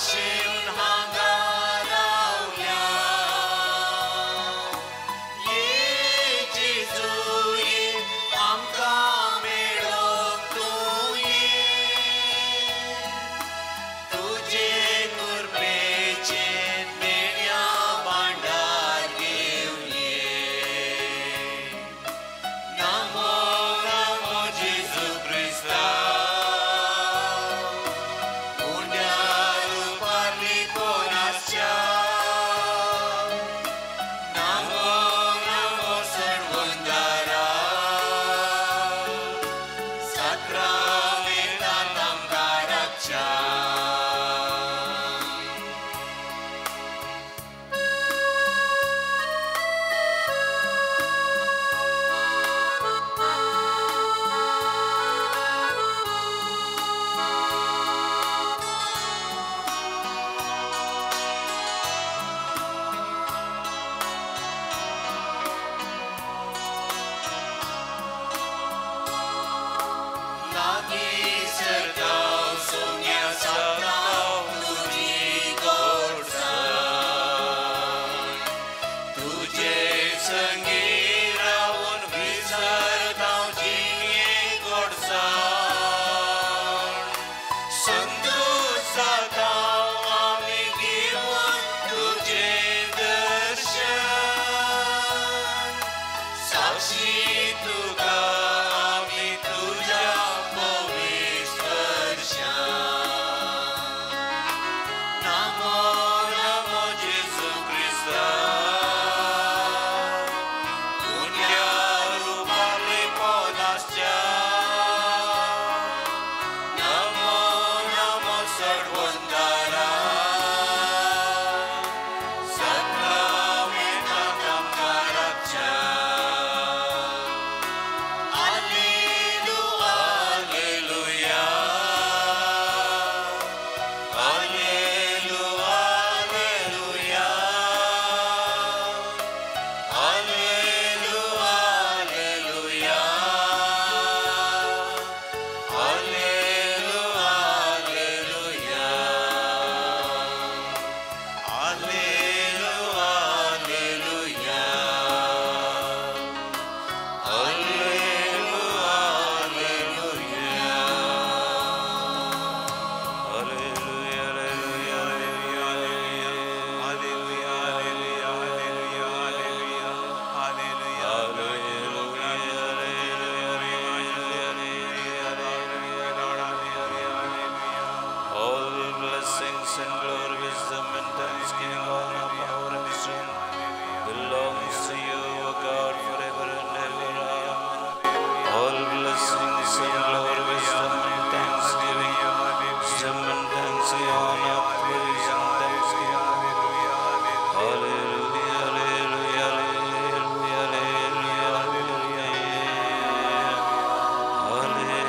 आशेवन हांगा रावल्या. ये जेजू ये आमकां मेळोंक तूं ये, तुजे कृपेचें देण्या भांडार घेवन ये. नमो नमो जेजू क्रिस्ता, उंड्या रुपार लिपोवन आसच्या. नमो नमो सरवंदारा, साक्रामेंतांत आमकां राखच्या. लागीं सरतांव सोम्या सातांव तुजी गोडसाण, तुजे संगीं रावून विसरतांव जिणे गोडसाण. संतोश जातांव आमी घेवन तुजें दर्शन, साक्षी तुका आमी तुज्या पवित्र स्पर्शान. नमो नमो जेजू क्रिस्ता, उंड्या रुपार लिपोवन आसच्या. नमो नमो सरवंदारा, साक्रामेंतांत आमकां राखच्या. आलेलु आलेलुया, आलेलु आलेलुया, आलेलु आलेलुया, आलेलु आलेलुया, आलेलु आलेलुया, आलेलु आलेलुया. Hallelujah, hallelujah, hallelujah, hallelujah, hallelujah, hallelujah, hallelujah. All blessings and glory, wisdom and thanksgiving, honor, power and strength belongs to you, O God, forever and ever. Amen. All blessings and glory, wisdom and thanksgiving, wisdom and thanksgiving, honor, praise and thanksgiving. Hallelujah, hallelujah, hallelujah, hallelujah, hallelujah. Hallelujah.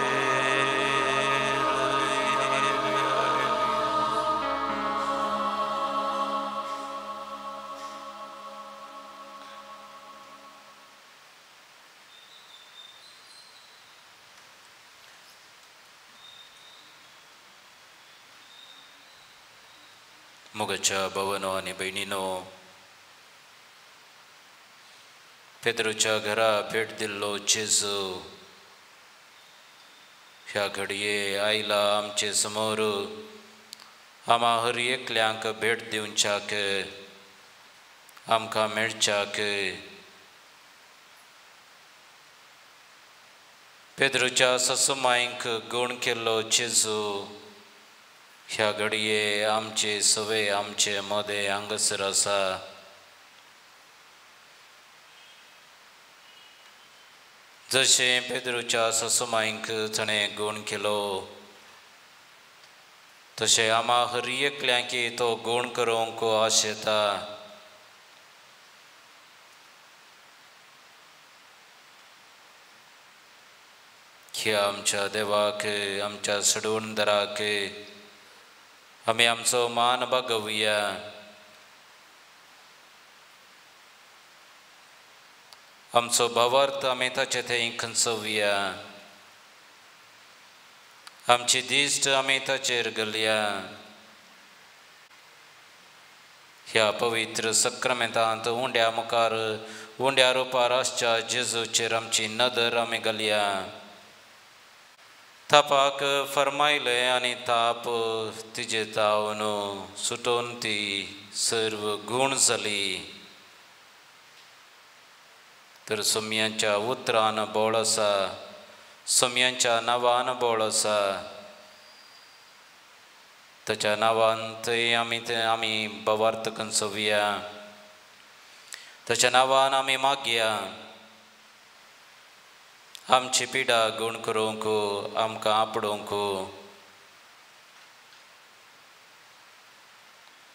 मोगाच्या भावानो आनी भयणीनो, पेद्रूच्या घरा भेट दिल्लो जेजू ह्या घडये आयला आमचे समोर. आमा हर एकल्यांक भेट दिवच्याक, आमकां मेळच्याक. पेद्रूच्या सासुमांयक गूण केल्लो जेजू ह्या घडये आमचे सवे आमचे मदें हांगासर आसा. जशें पेद्रूच्या सासुमांयक ताणें गूण केलो, तशें आमा हर एकल्यांक तो गूण करूंक आशेता. ह्या आमच्या देवाक, आमच्या सडवणदाराक आमी आमचो मान बागोवया. आमचो भावार्थ आमी ताचे थंय खंचोवया. आमची दिश्ट आमी ताचेर घालया. ह्या पवित्र सक्रामेंतांत उंड्या मुखार उंड्या रुपार आसच्या जेजूचेर आमची नदर आमी घालया। तापाक फरमायलें आनी ताप तिजे तावन सुटोवन ती सर्व गूण जाली। तर सोम्यांच्या उतरान बोळ आसा, सोम्यांच्या नांवान बोळ आसा। ताच्या नांवान थंय आमी भावार्थ कंसोवया, ताच्या नांवान आमी मागया। आमची पिडा गूण करूंक आमकां आपडोवंक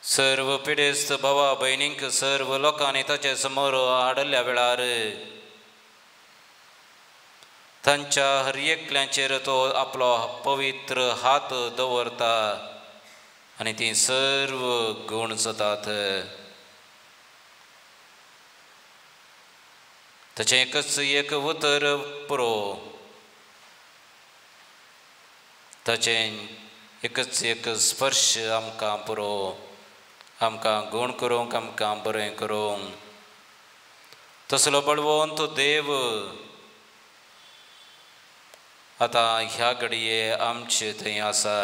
सर्व पिडेस्त भावा भयणींक सर्व लोकांनी ताचे समोर हाडल्या वेळार तांच्या हर एकल्याचेर तो आपलो पवित्र हात दवरता आनी तीं सर्व गूण जातात। ताचें एकच एक उतर पुरो, ताचें एकच एक स्पर्श आमकां पुरो, आमकां गूण करूंक, आमकां बरें करूंक। तसलो बळवंत देव आतां ह्या घडये आमचे थंय आसा।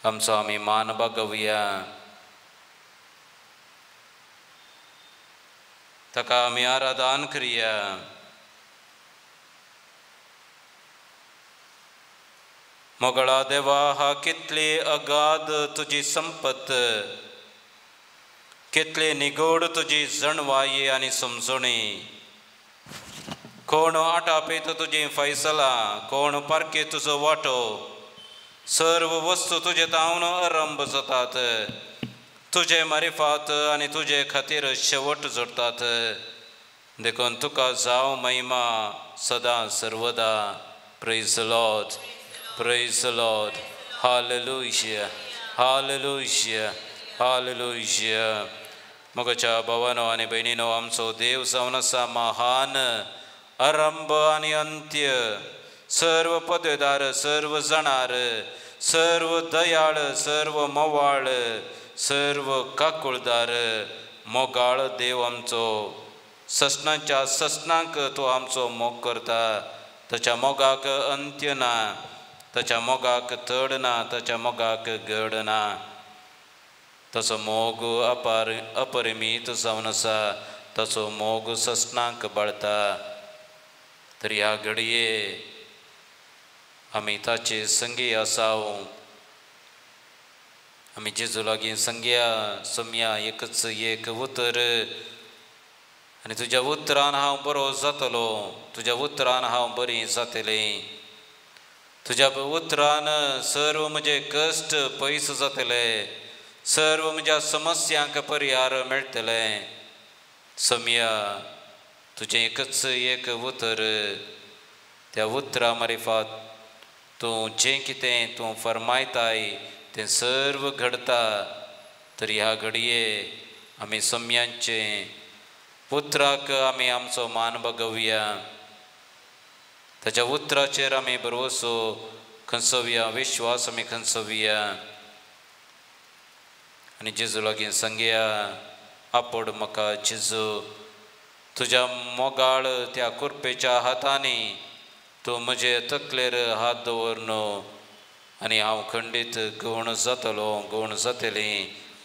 आमचो आमी मान बागोवया, ताका आमी आराधन करया। मोगळा देवा, हा कितली अगाध तुजी संपत, कितली निगोड तुजी जणवाई आनी समजणी। कोण आटापेत तुजी फैसला, कोण पारखे तुजो वांटो। सर्व वस्तू तुजे तावन आरंभ जातात, तुजे मारिफात आनी तुजे खातीर शेवट जोडतात। देखून तुका जावं महिमा सदां सर्वदा। Praise the Lord, praise the Lord, hallelujah, hallelujah, hallelujah. मोगाच्या भावानो आनी भयणीनो, आमचो देव जावन आसा महान, आरंभ आनी अंत्य, सर्व पदवेदार, सर्व जाणार, सर्व दयाळ, सर्व मोवाळ, सर्व काकुळदार मोगाळ देव आमचो। ससनाच्या ससनांक तो आमचो मोग करता। ताच्या मोगाक अंत्य ना, ताच्या मोगाक तड ना, ताच्या मोगाक गड ना। ताचो मोग अपार अपरिमीत जावन आसा, ताचो मोग ससनांक बाळता। तर ह्या घडये आमी ताचे संगी आसाव, आमी जेजू लागीं संग्या सोम्या एकच एक उतर आनी तुज्या उतरान हांव बरो जातलो, तुज्या उतरान हांव बरी जातलें, तुज्या उतरान सर्व म्हजे कश्ट पयस जातले, सर्व म्हज्या समस्यांक परिहार मेळटले। सोम्या तुजें एकच एक उतर, त्या उतरा मारिफात तूं जें कितें तूं फरमायताय तें सर्व घडता। तर ह्या घडये आमी सोम्यांचें उतराक आमी आमचो मान बगोवया, ताच्या उतराचेर आमी भरवसो खंसोवया, विश्वास आमी खंसोवया आनी जेजू लागीं सांगया, आपोड म्हाका जेजू, तुज्या मोगाळ त्या कुरपेच्या हातांनी तूं म्हजे तकलेर हात दवर न्हू आनी हांव खंडीत गूण जातलो, गूण जातली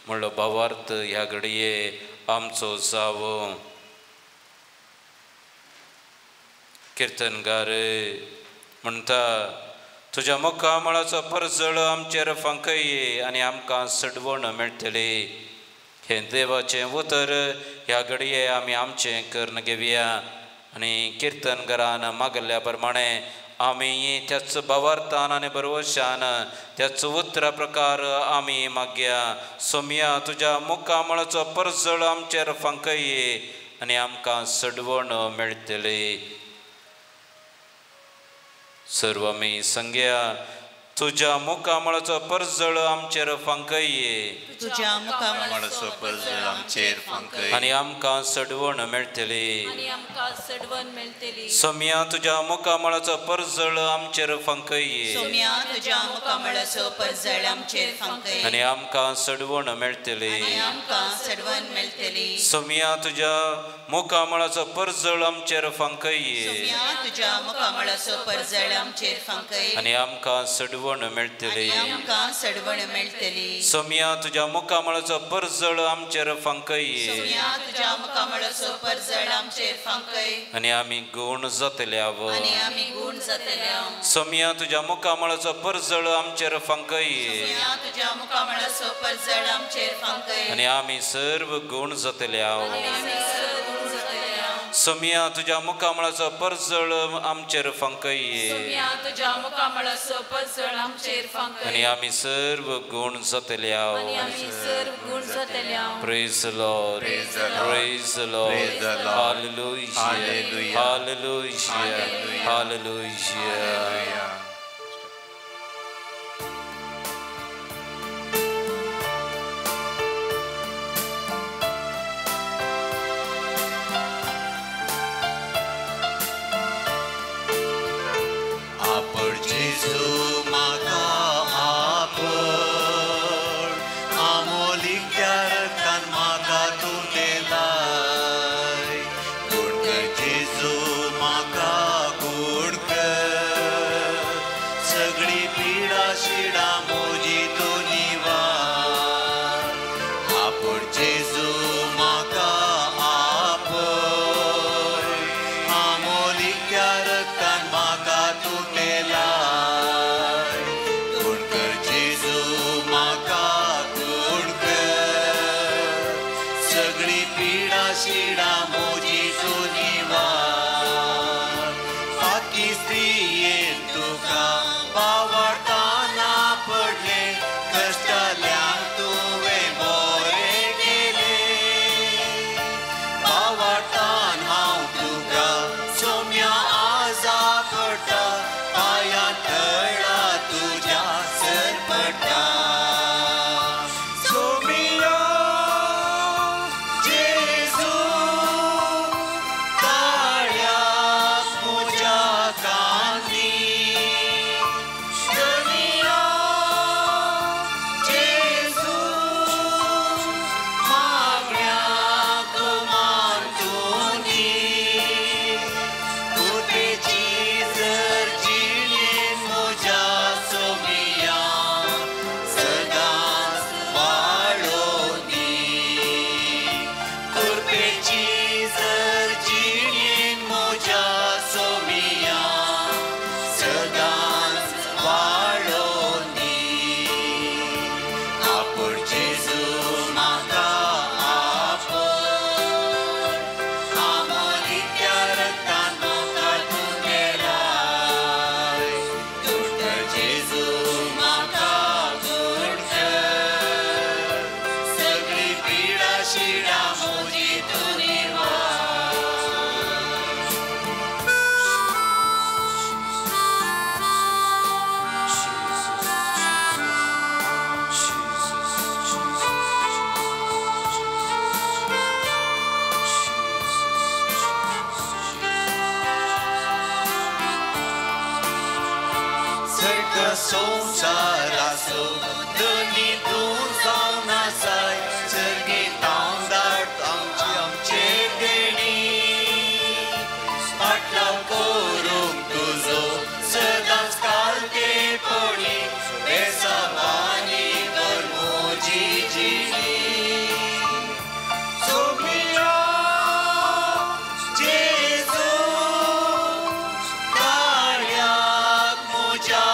म्हणलो भावार्थ ह्या घडये आमचो जावं। किर्तनगार म्हणटा, तुज्या मुखामळाचो परजळ आमचेर फांकय आनी आमकां सडवण मेळटली। हें देवाचें उतर ह्या घडये आमी आमचें करून घेवया आनी किर्तनगारान मागल्या प्रमाणे आमी त्याच भावार्थान आनी भरवशान त्याच उतरा प्रकार आमी मागया। सोम्या तुज्या मुखामळाचो परजळ आमचेर फांकय आनी आमकां सडवण मेळटली। सर्व आमी सांगया, तुज्या मुखामळाचो परजळ आमचेर फांकय, तुज्या मुखामळाचो परजळ आमचेर फांकय आनी आमकां सडवण मेळटली। आनी आमकां सडवण मेळटली। सोम्या तुज्या मुखामळाचो परजळ आमचेर फांकय, सोम्या तुज्या मुखामळाचो परजळ आमचेर फांकय आनी आमकां सडवण मेळटली। आनी आमकां सडवण मेळटली। सोम्या तुज्या मुखामळाचो परजळ आमचेर फांकय, सोम्या तुज्या मुखामळाचो परजळ आमचेर फांकय आनी आमकां सडवण मेळटली। आमकां सडवण मेळटली। सोम्या तुज्या मुखामळाचो परजळ आमचेर फांकय, सोम्या तुज्या मुखामळाचो परजळ आमचेर फांकय आनी आमी गुण जातले। आनी आमी गुण जातले। सोम्या तुज्या मुखामळाचो परजळ आमचेर फांकय, सोम्या तुज्या मुखामळाचो परजळ आमचेर फांकय आनी आमी सर्व गुण जातले। सोम्या तुज्या मुखामळाचो परजळ आमचेर फांकय, सोम्या तुज्या मुखामळाचो परजळ आमचेर फांकय आनी आमी सर्व गुण जातले। आनी आमी सर्व गुण जातले। Praise the Lord. Praise the Lord. Hallelujah. Hallelujah. Hallelujah. Muja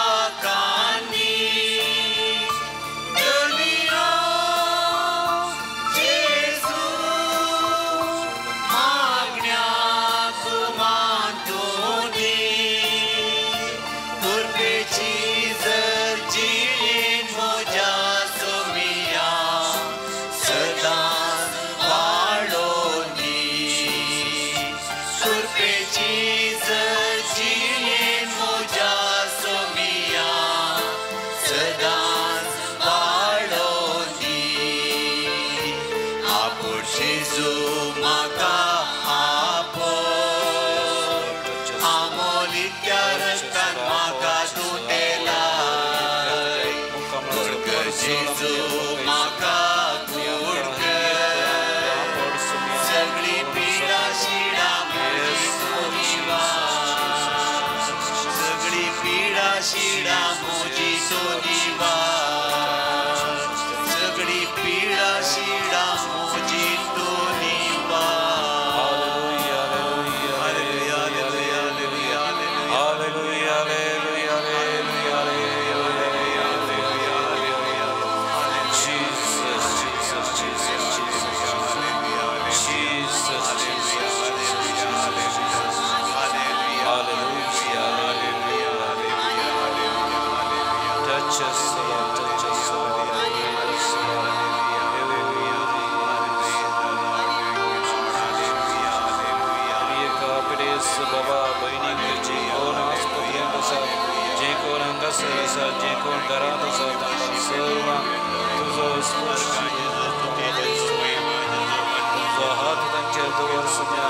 जेजूचो निवास सगळी पिडा शिडा मोजी तो निवास. Hallelujah, hallelujah, hallelujah, hallelujah, hallelujah, hallelujah, hallelujah. Jesus, Jesus, Jesus, Jesus, Jesus, Jesus, Jesus, Jesus. Hallelujah, hallelujah, hallelujah. Touch us, Lord, touch us, Lord. Touch us, Lord. बाबा भयणीक जे कोण आस्पत्र्यांत आसा, जे कोण हांगासर आसा, जे कोण घरांत आसा, तांकां सर्वांक तुजो स्पर्श, तुजो हात तांचेर दवर सुम्या.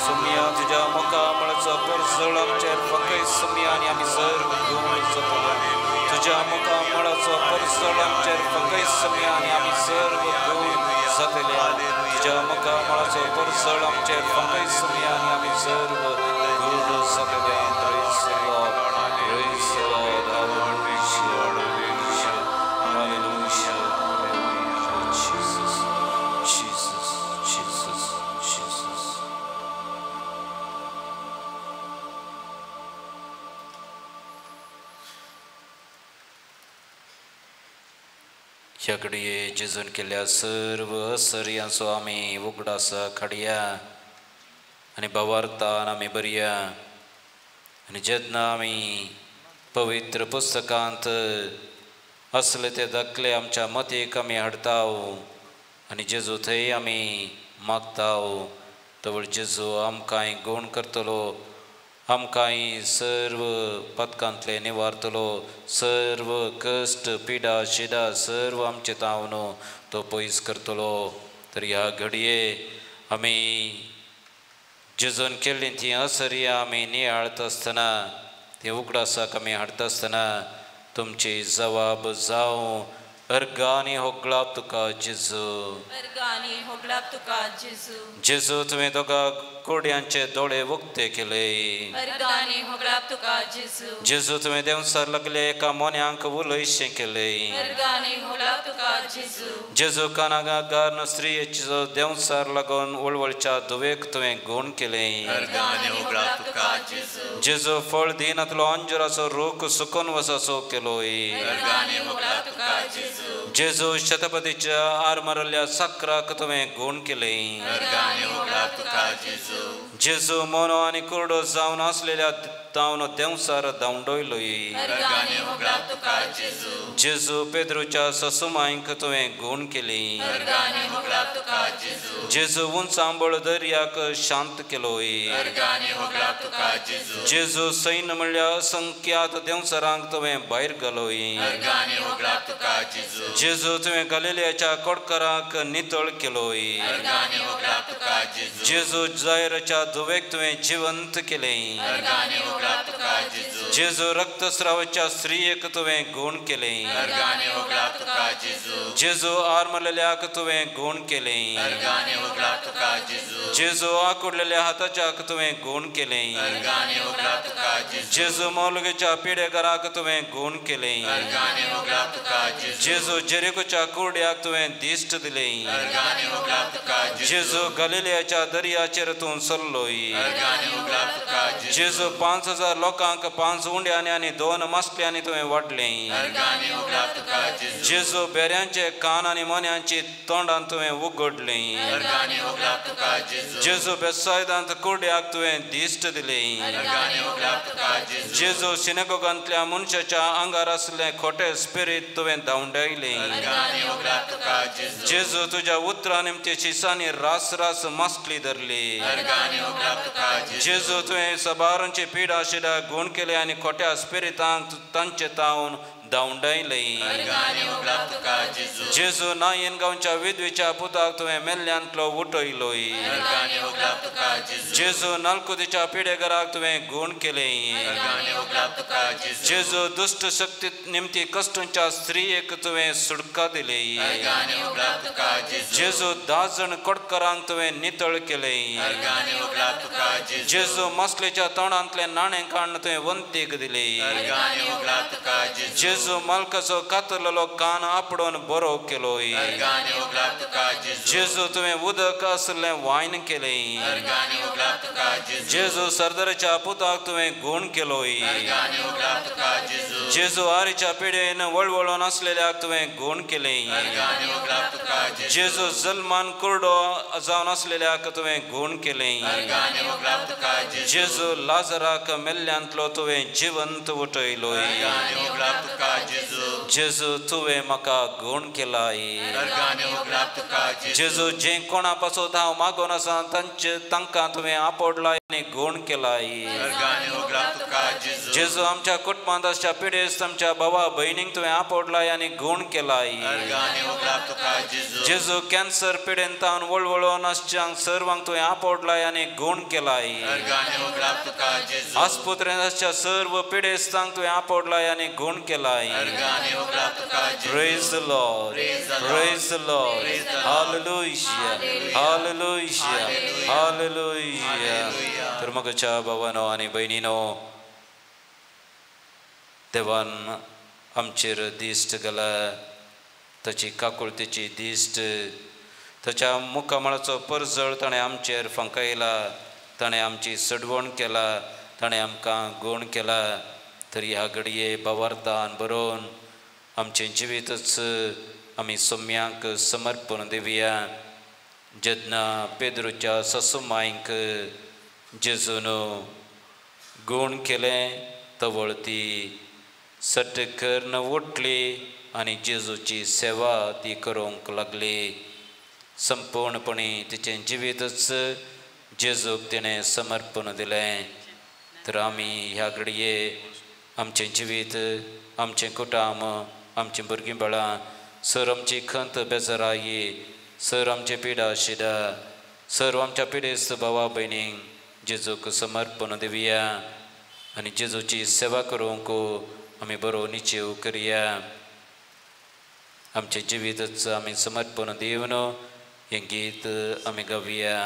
सुम्या तुज्या मुखामळाचो परजळ आमचेर फकय सुम्या आनी आमी सर्व गुण जातले. तुज्या मुखामळाचो परजळ आमचेर फकय सुम्या आनी आमी सर्व गुण जातले. तुज्या मुखामळाचो परजळ आमचेर फकय सुम्या आनी आमी सर्व गुण जातले. Praise the Lord, praise the Lord, hallelujah, hallelujah, hallelujah, hallelujah. Jesus, Jesus, Jesus, Jesus. ह्या घडये जेजून केल्ल्या सर्व असर्यांचो आमी उगडास काडया आनी भावार्थान आमी बरया. आनी जेन्ना आमी पवित्र पुस्तकांत असले ते दाखले आमच्या मतीक आमी हाडता आनी जेजू थंय आमी मागता, तवळ जेजू आमकांय गुण करतलो, आमकांय सर्व पदकांतले निवारतलो, सर्व कश्ट पिडा शिडा सर्व आमचे तावन तो पयस करतलो. तर ह्या घडये आमी जेजून केल्ली ती असर्या आमी नियाळता आसतना, ती उगडासाक आमी हाडटा आसतना तुमची जवाब जावं अर्गानी होगळाप तुका जेजू. अर्गानी होगळाप तुका जेजू. जेजू तुवें दोगा कोड्यांचे दोळे उक्ते केले. अर्गानी होगळाप तुका जेजू. जेजू तुवें देंवसार लागले एका मोन्यांक उलयशें केले. अर्गानी होगळाप तुका जेजू. जेजू कानागार स्त्रियेचो देंवसार लागून वळवळच्या धुवेक तुवें गुण केले. अर्गानी होगळाप तुका जेजू. जेजू फळ दिनातलो अंजुराचो रूख सुकून वसाचो केलो. अर्गानी होगळाप तुका जेजू. जेजू शतपतीच्या आरमारल्या साकराक तुवें गुण केले. अर्गानी होगळाप तुका जेजू. जेजू मोनो आनी कुरडो जावन आसलेल्या तावन देंवसार धांवडयलोय. अर्गानी होगळाप तुका जेजू. जेजू पेद्रूच्या ससुमांक तुवें गुण केली. अर्गानी होगळाप तुका जेजू. जेजू उंच आंबळ दर्याक शांत केलोय. अर्गानी होगळाप तुका जेजू. जेजू सैन्य म्हणल्यार असंख्यात देंवसारांक तुवें भायर घालोय. अर्गानी होगळाप तुका जेजू. जेजू तुवें गलिलियाच्या कोडकराक नितळ केलोय. अर्गानी होगळाप तुका जेजू. जेजू जायराच्या धुवेक तुवें जिवंत केले. अर्गानी होगळाप तुका जेजू. जेजू रक्तस्रावाच्या स्त्रियेक तुवें गुण केले. अर्गानी होगळाप तुका जेजू. जेजू आरमरलेल्याक तुवें गुण केले. अर्गानी होगळाप तुका जेजू. जेजू आकुडलेल्या हाताच्याक तुवें गुण केले. अर्गानी होगळाप तुका जेजू. जेजू मौलगेच्या पिडेकाराक तुवें गुण केले. अर्गानी होगळाप तुका जेजू. जेजू जेरिकोच्या कुरड्याक तुवें दिश्ट दिले. अर्गानी होगळाप तुका जेजू. जेजू गलिलियाच्या दर्याचेर तूं चल्लोय. अर्गानी होगळाप तुका जेजू. जेजू 5000 लोकांक 5 उंड्यांनी आनी 2 मासल्यांनी तुवें वाडले. अर्गानी होगळाप तुका जेजू. जेजू बेऱ्यांचे कान आनी मोन्यांची तोंडान तुवें उगडले. अर्गानी होगळाप तुका जेजू. जेजू बेसायदांत कुरड्याक तुवें दिश्ट दिली. अर्गानी होगळाप तुका जेजू. जेजू सिनेगोगांतल्या मनशाच्या आंगार आसले खोटे स्पिरीत तुवें धांवडायले. अर्गानी होगळाप तुका जेजू. जेजू तुज्या उतरां निमते शिसांनी रास रास मासली धरली. अर्गानी होगळाप तुका जेजू. जेजू तुवें सबारांची पिडा शिडा गुण केले आनी खोट्या स्पिरितांक तांचे तावन धांवडायले. जेजू नायन गांवच्या विधवेच्या पुताक तुवें मेल्ल्यांतलो उठयलोय. जेजू नालकुतीच्या पिडेघराक तुवें गूण केले. जेजू दुश्ट शक्ती निमती कश्टांच्या स्त्रियेक तुवें सुटका दिली. जेजू 10 जण कोटकरांक तुवें नितळ केले. जेजू मासलेच्या तोंडांतले नाणें काडून तुवें वंतीक दिली. जेजू मालकाचो कातरलेलो कान आपडोवन बरो केलो. जेजू तुवें उदक आशिल्लें वायन केलें. जेजू सरदाराच्या पुताक तुवें गूण केलो. जेजू आरीच्या पिडेन वळवळून आसलेल्याक तुवें गूण केलें. जेजू जल्मान कुरडो जावन आसलेल्याक तुवें गूण केलें. जेजू लाजराक मेल्ल्यांतलो तुवें जिवंत उठयलो. जेजू तुवें म्हाका गूण केलाय. जेजू जे कोणा पासत हांव मागोन आसा तांचे तांकां तुवें आपडलाय आनी गूण केलाय. जेजू आमच्या कुटुंबांत आसच्या पिडेस्त आमच्या भावा भयणींक तुवें आपडलाय आनी गूण केलाय. जेजू कॅन्सर पिडेन तावन वळवळोन आसच्यांक सर्वांक तुवें आपडलाय आनी गूण केलाय. आस्पत्रेंत आसच्या सर्व पिडेस्तांक तुवें आपडलाय आनी गूण केलाय. Praise the Lord. Praise the Lord. Hallelujah. Hallelujah. Hallelujah. तर मगच्या भावानो आनी भयणीनो, देवान आमचेर दिश्ट घाला, ताची काकुळतेची दिश्ट, ताच्या मुखामळाचो परजळ ताणें आमचेर फांकायला, ताणें आमची सडवण केला, ताणें आमकां गूण केला. तर ह्या घडये भावार्थान बरोवन आमचें जिवीतच आमी सोम्यांक समर्पण दिवया. जेन्ना पेद्रूच्या ससुमायक जेजून गूण केलें तवळ ती सट करून उठली आनी जेजूची सेवा ती करूंक लागली. संपूर्णपणी तिचें जिवीतच जेजूक तिणें समर्पण दिलें. तर आमी ह्या घडये आमचें जिवीत, आमचें कुटुंब, आमचीं भुरगीं बाळां, सर आमची खंत बेजाराyi, सर आमचे पिडा शिडा, सर्व आमच्या पिडेस्त भावा भयणींक जेजूक समर्पण दिवया आनी जेजूची सेवा करूंक आमी बरो निचेव करया. आमचें जिवीतच आमी समर्पण दिवन हें गीत आमी गावया.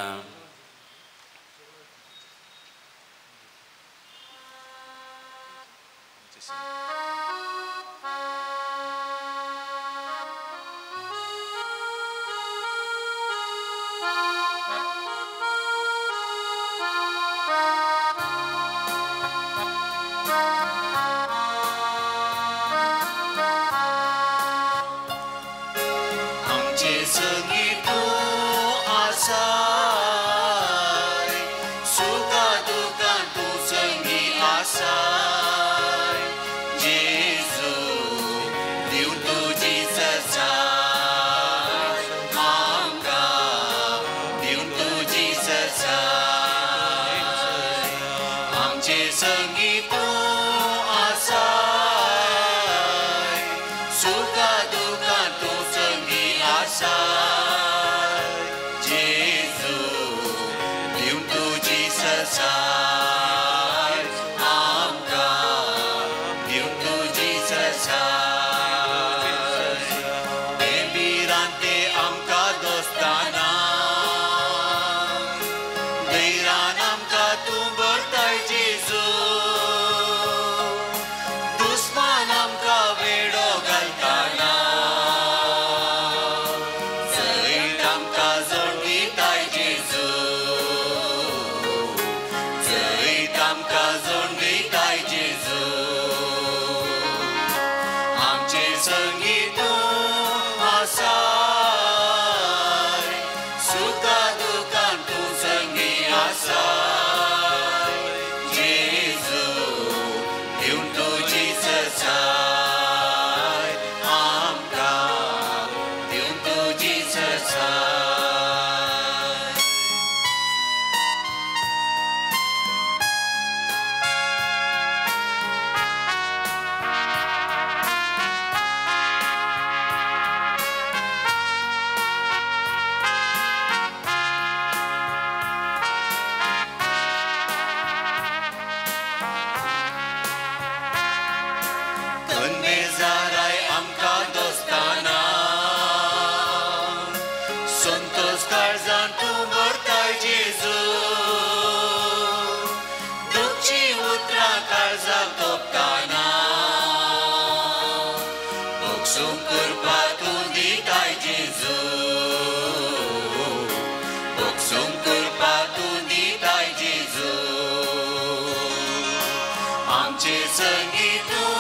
आमचे संगी तूं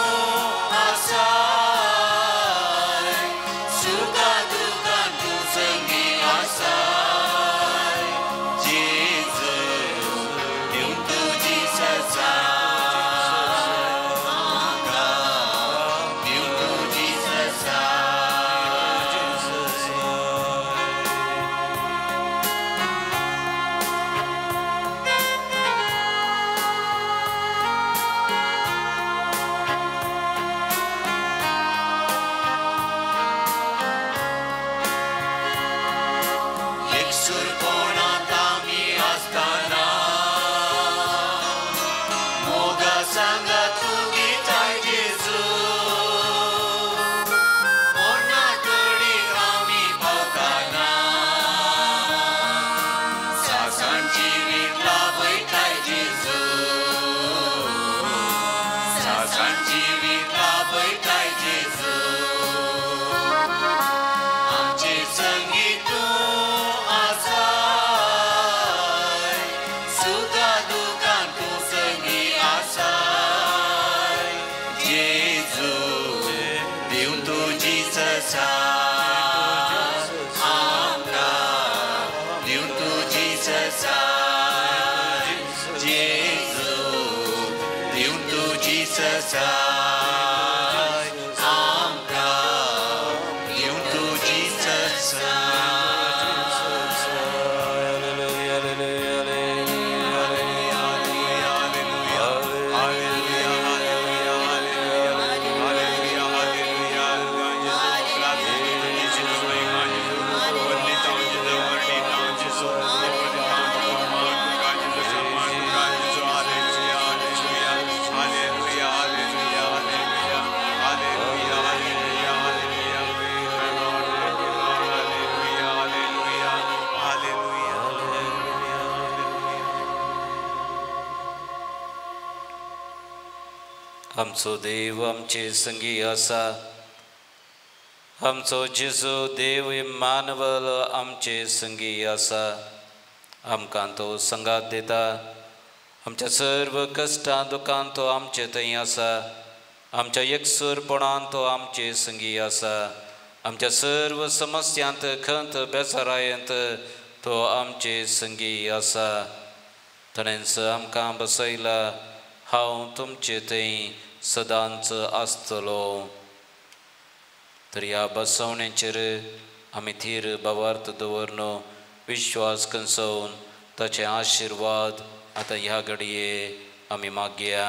आसाय, सुखा दुखान तूं संगी आसाय। जेजू दिवं तुजी ससाय आमकां, दिवं तुजी ससाय। एकसूरपणांत आमी आसतना मोगा सांगात तुगेताय जेजू, मरणा कडेन आमी पावतना सासान जिवीत लाभयताय जेजू, सासान जिवीत लाभयताय जेजू। आमचे संगी तूं आसाय, सुखा दुखान तूं संगी आसाय। जेजू दिवं तुजी ससाय आमकां, दिवं तुजी ससाय। जेजू दिवं तुजी ससाय आमकां, दिवं तुजी ससाय। आमचो देव आमचे संगी आसा, आमचो जेजू देव इम्मानुएल आमचे संगी आसा। आमकां तो संगात दिता, आमच्या सर्व कश्टां दुखान तो आमचे थंय आसा, आमच्या एकसूरपणान तो आमचे संगी आसा, आमच्या सर्व समस्यांत खंत बेजारायेंत तो आमचे संगी आसा। ताणेंच आमकां बसयला, हांव तुमचे थंय सदांच आसतलो। तर ह्या बसवणेचेर आमी थीर भावार्थ दवरन विश्वास कंसोवन ताचे आशिर्वाद आतां ह्या घडये आमी मागया।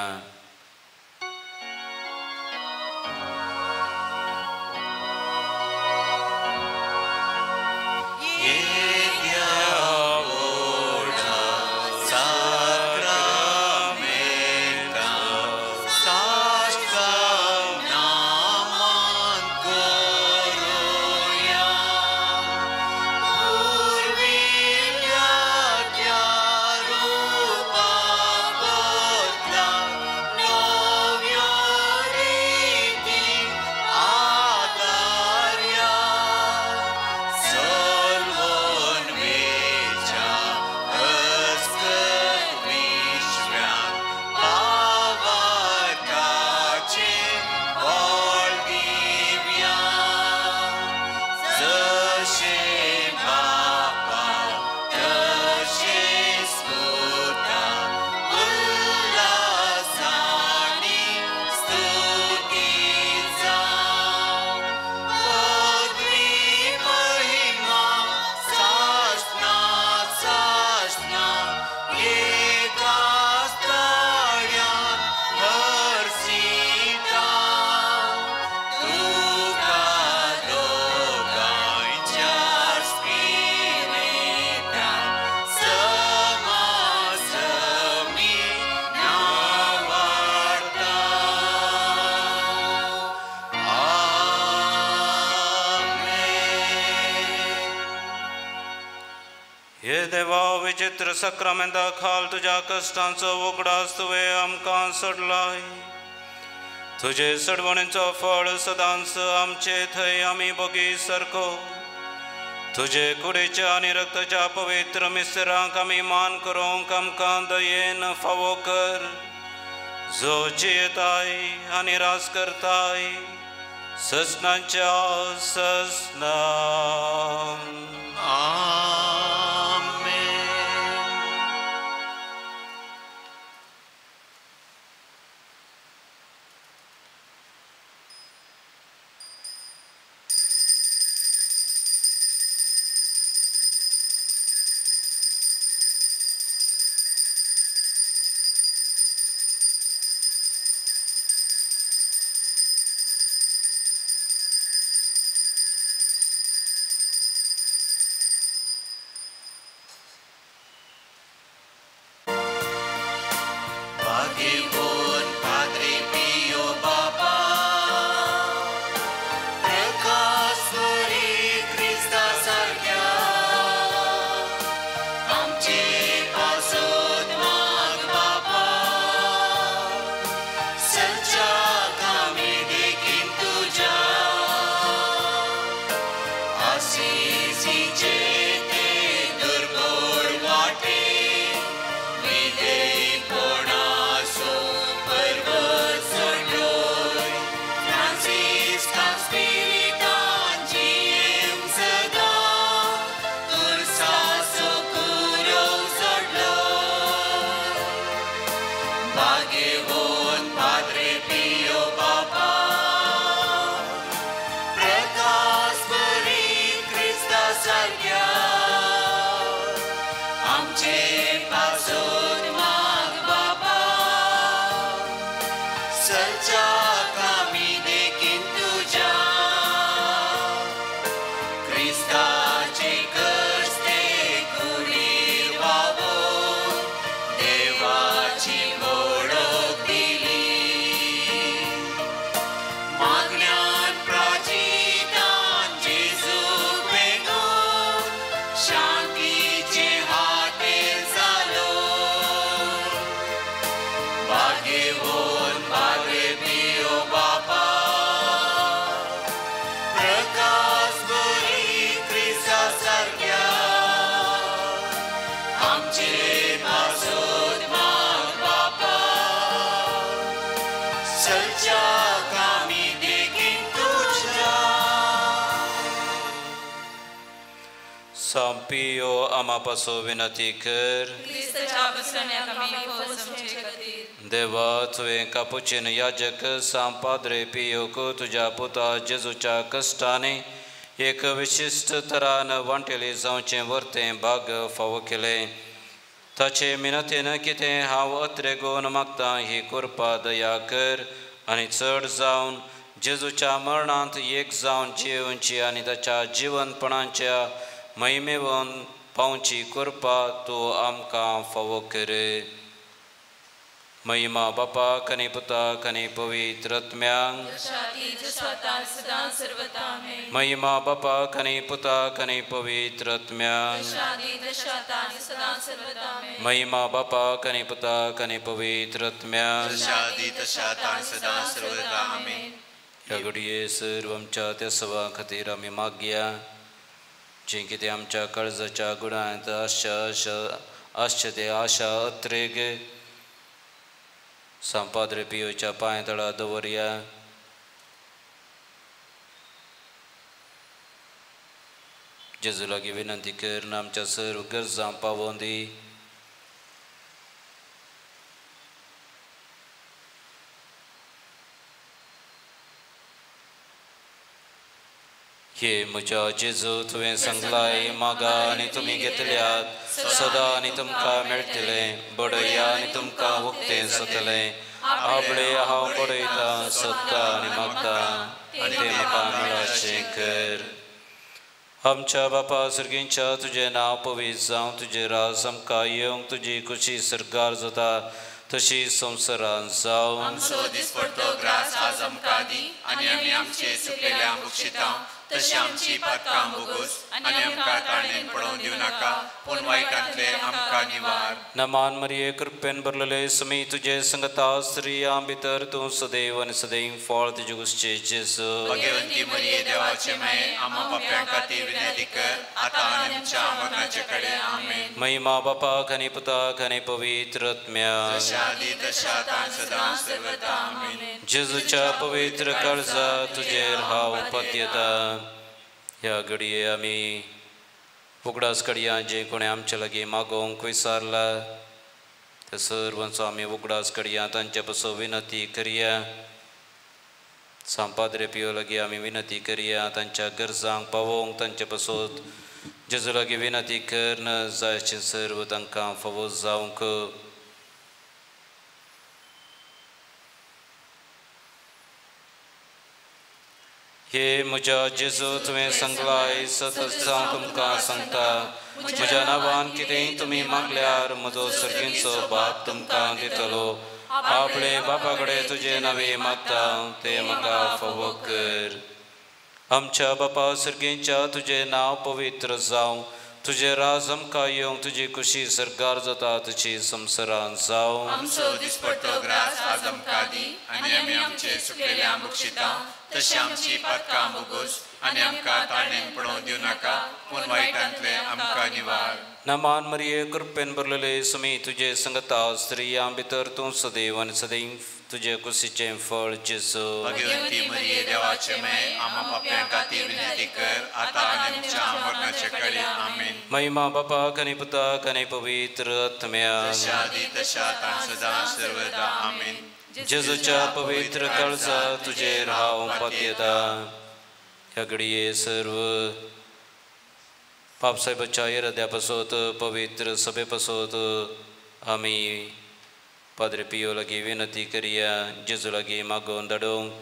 हे देवा विचित्र सक्रामेंता खाल तुज्या कश्टांचो उगडास तुवें आमकां सोडलाय। तुजे सडवणेचो फळ सदांच आमचे थंय आमी बोगी सारको। तुजे कुडीच्या आनी रक्ताच्या पवित्र मिसरांक आमी मान करूंक आमकां दयेन फावो कर। जो जियेताय आनी राज करताय सजनांच्या सजना. आमेन. भाग्यवान पाद्रे पियो बाबा, प्रकाश बरी क्रिस्ता सारक्या, आमचे पासत माग बाबा, सच्चा कामी देखीन तुज्या, आसिसीचे ते दुर्बळ वाटे, विधेयपणाचो पर्वत चडलोय, फ्रांसिस्का स्पिरितान जियेवंक सदां, तुर्साचो कुरोव सोडलोय. भाग्यवान पाद्रे पियो बाबा, प्रकाश बरी क्रिस्ता सारक्या, आमचे पासून माग बाबा, सच्चा कामी देखीन तुज्या, क्रिस्ताचे कस्ते कुडीर वावोवन देवाची वळख दिली, मागण्यान प्राचितान जेजूक वेंगोवन शांतीचे हातेर जालो. भाग्यवान पाद्रे पियो बाबा, प्रकाश बरी क्रिस्ता सारक्या, आमचे पासून माग बाबा, सच्चा कामी देखीन तुज्या. सांपियो आमा पासो विनती कर. क्रिस्ताच्या बसण्याक आमी खोस आमचे खातीर. देवा, तुवें कापुचीन याजक सांव पाद्रे पियोक तुज्या पुता जेजूच्या कश्टांनी एक विशिश्ट तरान वांटेली जावचें वर्तें भाग फावो केलें. ताचे मिनतेन कितें हांव अत्रेगोन मागतां ही कृपा दया कर आनी चड जावन जेजूच्या मरणांत एक जावन जियेवची आनी ताच्या जिवनपणाच्या महिमेवन पावची कृपा तूं आमकां फावो कर. महिमा बापाक आनी पुताक आनी पवित्र आत्म्यांक. सदां सर्वता. आमेन. महिमा बापाक आनी पुताक आनी पवित्र आत्म्यांक. सदां सर्वता. आमेन. महिमा बापाक आनी पुताक आनी पवित्र आत्म्यांक. सदां सर्वता. आमेन. ह्या घडये सर्व आमच्या त्या सवा खातीर आमी मागया जें कितें आमच्या काळजाच्या गुणांत आशा आसचें तें आशा अत्रेग सांव पाद्रे पियोच्या पांय तळा दवरया. जेजू लागीं विनंती करून आमच्या सर्व गरजां पावोवन दी. हे म्हज्या जेजू, तुवें सांगलाय मागा आनी तुमी घेतल्यात, सदां आनी तुमकां मेळटलें, बडया आनी तुमकां उक्तें जातलें. आपले हांव बडयतां, सोदतां आनी मागतां आनी तें म्हाका मेळाशें कर. आमच्या बापा सर्गींच्या, तुजें नांव पवित्र जावं, तुजें राज आमकां येवंक, तुजी खुशी सरकार जाता तशी संवसारांत जावं. आमचो दिसपडतो ग्रास आज आमकां दी, आनी आमी आमचे चुकलेल्या बक्षितां तशी आमची पातकां भोगोस आनी आमकां ताळणेन पडोवन दिवं नाका, पूण वायटांतले आमकां निवार. नमान मरिये, कृपेन भरलेले, समी तुजे संगता, स्त्रियां भितर तूं सदैव आनी सदैव फळ तुजे कुसचे जेजू. भगवंती मरिये, देवाचे माये, आम्हा पाप्यां खातीर विनंती कर, आतां आनी आमच्या मरणाचे कडेन. आमेन. महिमा बापाक आनी पुताक आनी पवित्र आत्म्याक, जशा आदी तशा आतां आनी सदां सर्वदा. आमेन. जेजूच्या पवित्र काळजा तुजेर हांव पत्यता. ह्या घडये आमी उगडास कडया जे कोणें आमचे लागीं मागोवंक विसारला त्या सर्वांचो आमी उगडास कडया, तांचे पासून विनंती करया. सांपाद्रे पियो लागीं आमी विनंती करया, तांच्या गरजांक पावोवंक तांचे पासून जेजू लागीं विनंती करन जायचे सर्व तांकां फावो जावंक. हे म्हज्या जेजू, तुवें सांगलाय सतत हांव तुमकां सांगता, म्हज्या नांवान कितेंय तुमी मागल्यार म्हजो सर्गींचो बाप तुमकां दितलो. आपले बापा कडेन तुजे नांवे मागता तें म्हाका फावो कर. आमच्या बापा सर्गींच्या, तुजें नांव पवित्र जावं, तुजें राज आमकां येवंक, तुजी खुशी सरकार जाता तुजी संवसारान जावं. आमचो दिसपट्टो ग्रास आज आमकां दी आनी आमी आमचे चुकलेल्या बक्षिता तशी आमची पातकां भोगोस आनी आमकां ताळणेन पडोवन दिवं नाका, पूण वायटांतले आमकां निवार. नमान मरिये, कृपेन भरलेले, समी तुजे संगता, स्त्रियां भितर तूं सदैव आनी सदैव तुजे कुशीचें फळ जेजू. भगवंती मरिये, देवाचे माये, आम्हा पाप्यां खातीर विनंती कर, आतां आनी आमच्या मरणाचे कडेन. आमेन. महिमा बापाक आनी पुताक आनी पवित्र आत्म्याक, जशा आदी तशा आतां आनी सदां सर्वदा. आमेन. जेजूच्या पवित्र काळजा तुजेर हांव पत्यता. ह्या घडये सर्व पापसाहेबाच्या इराद्या पासत पवित्र सभे पासत आमी पाद्रे पियो लागीं विनंती करया, जेजू लागीं मागोवन धाडूंक,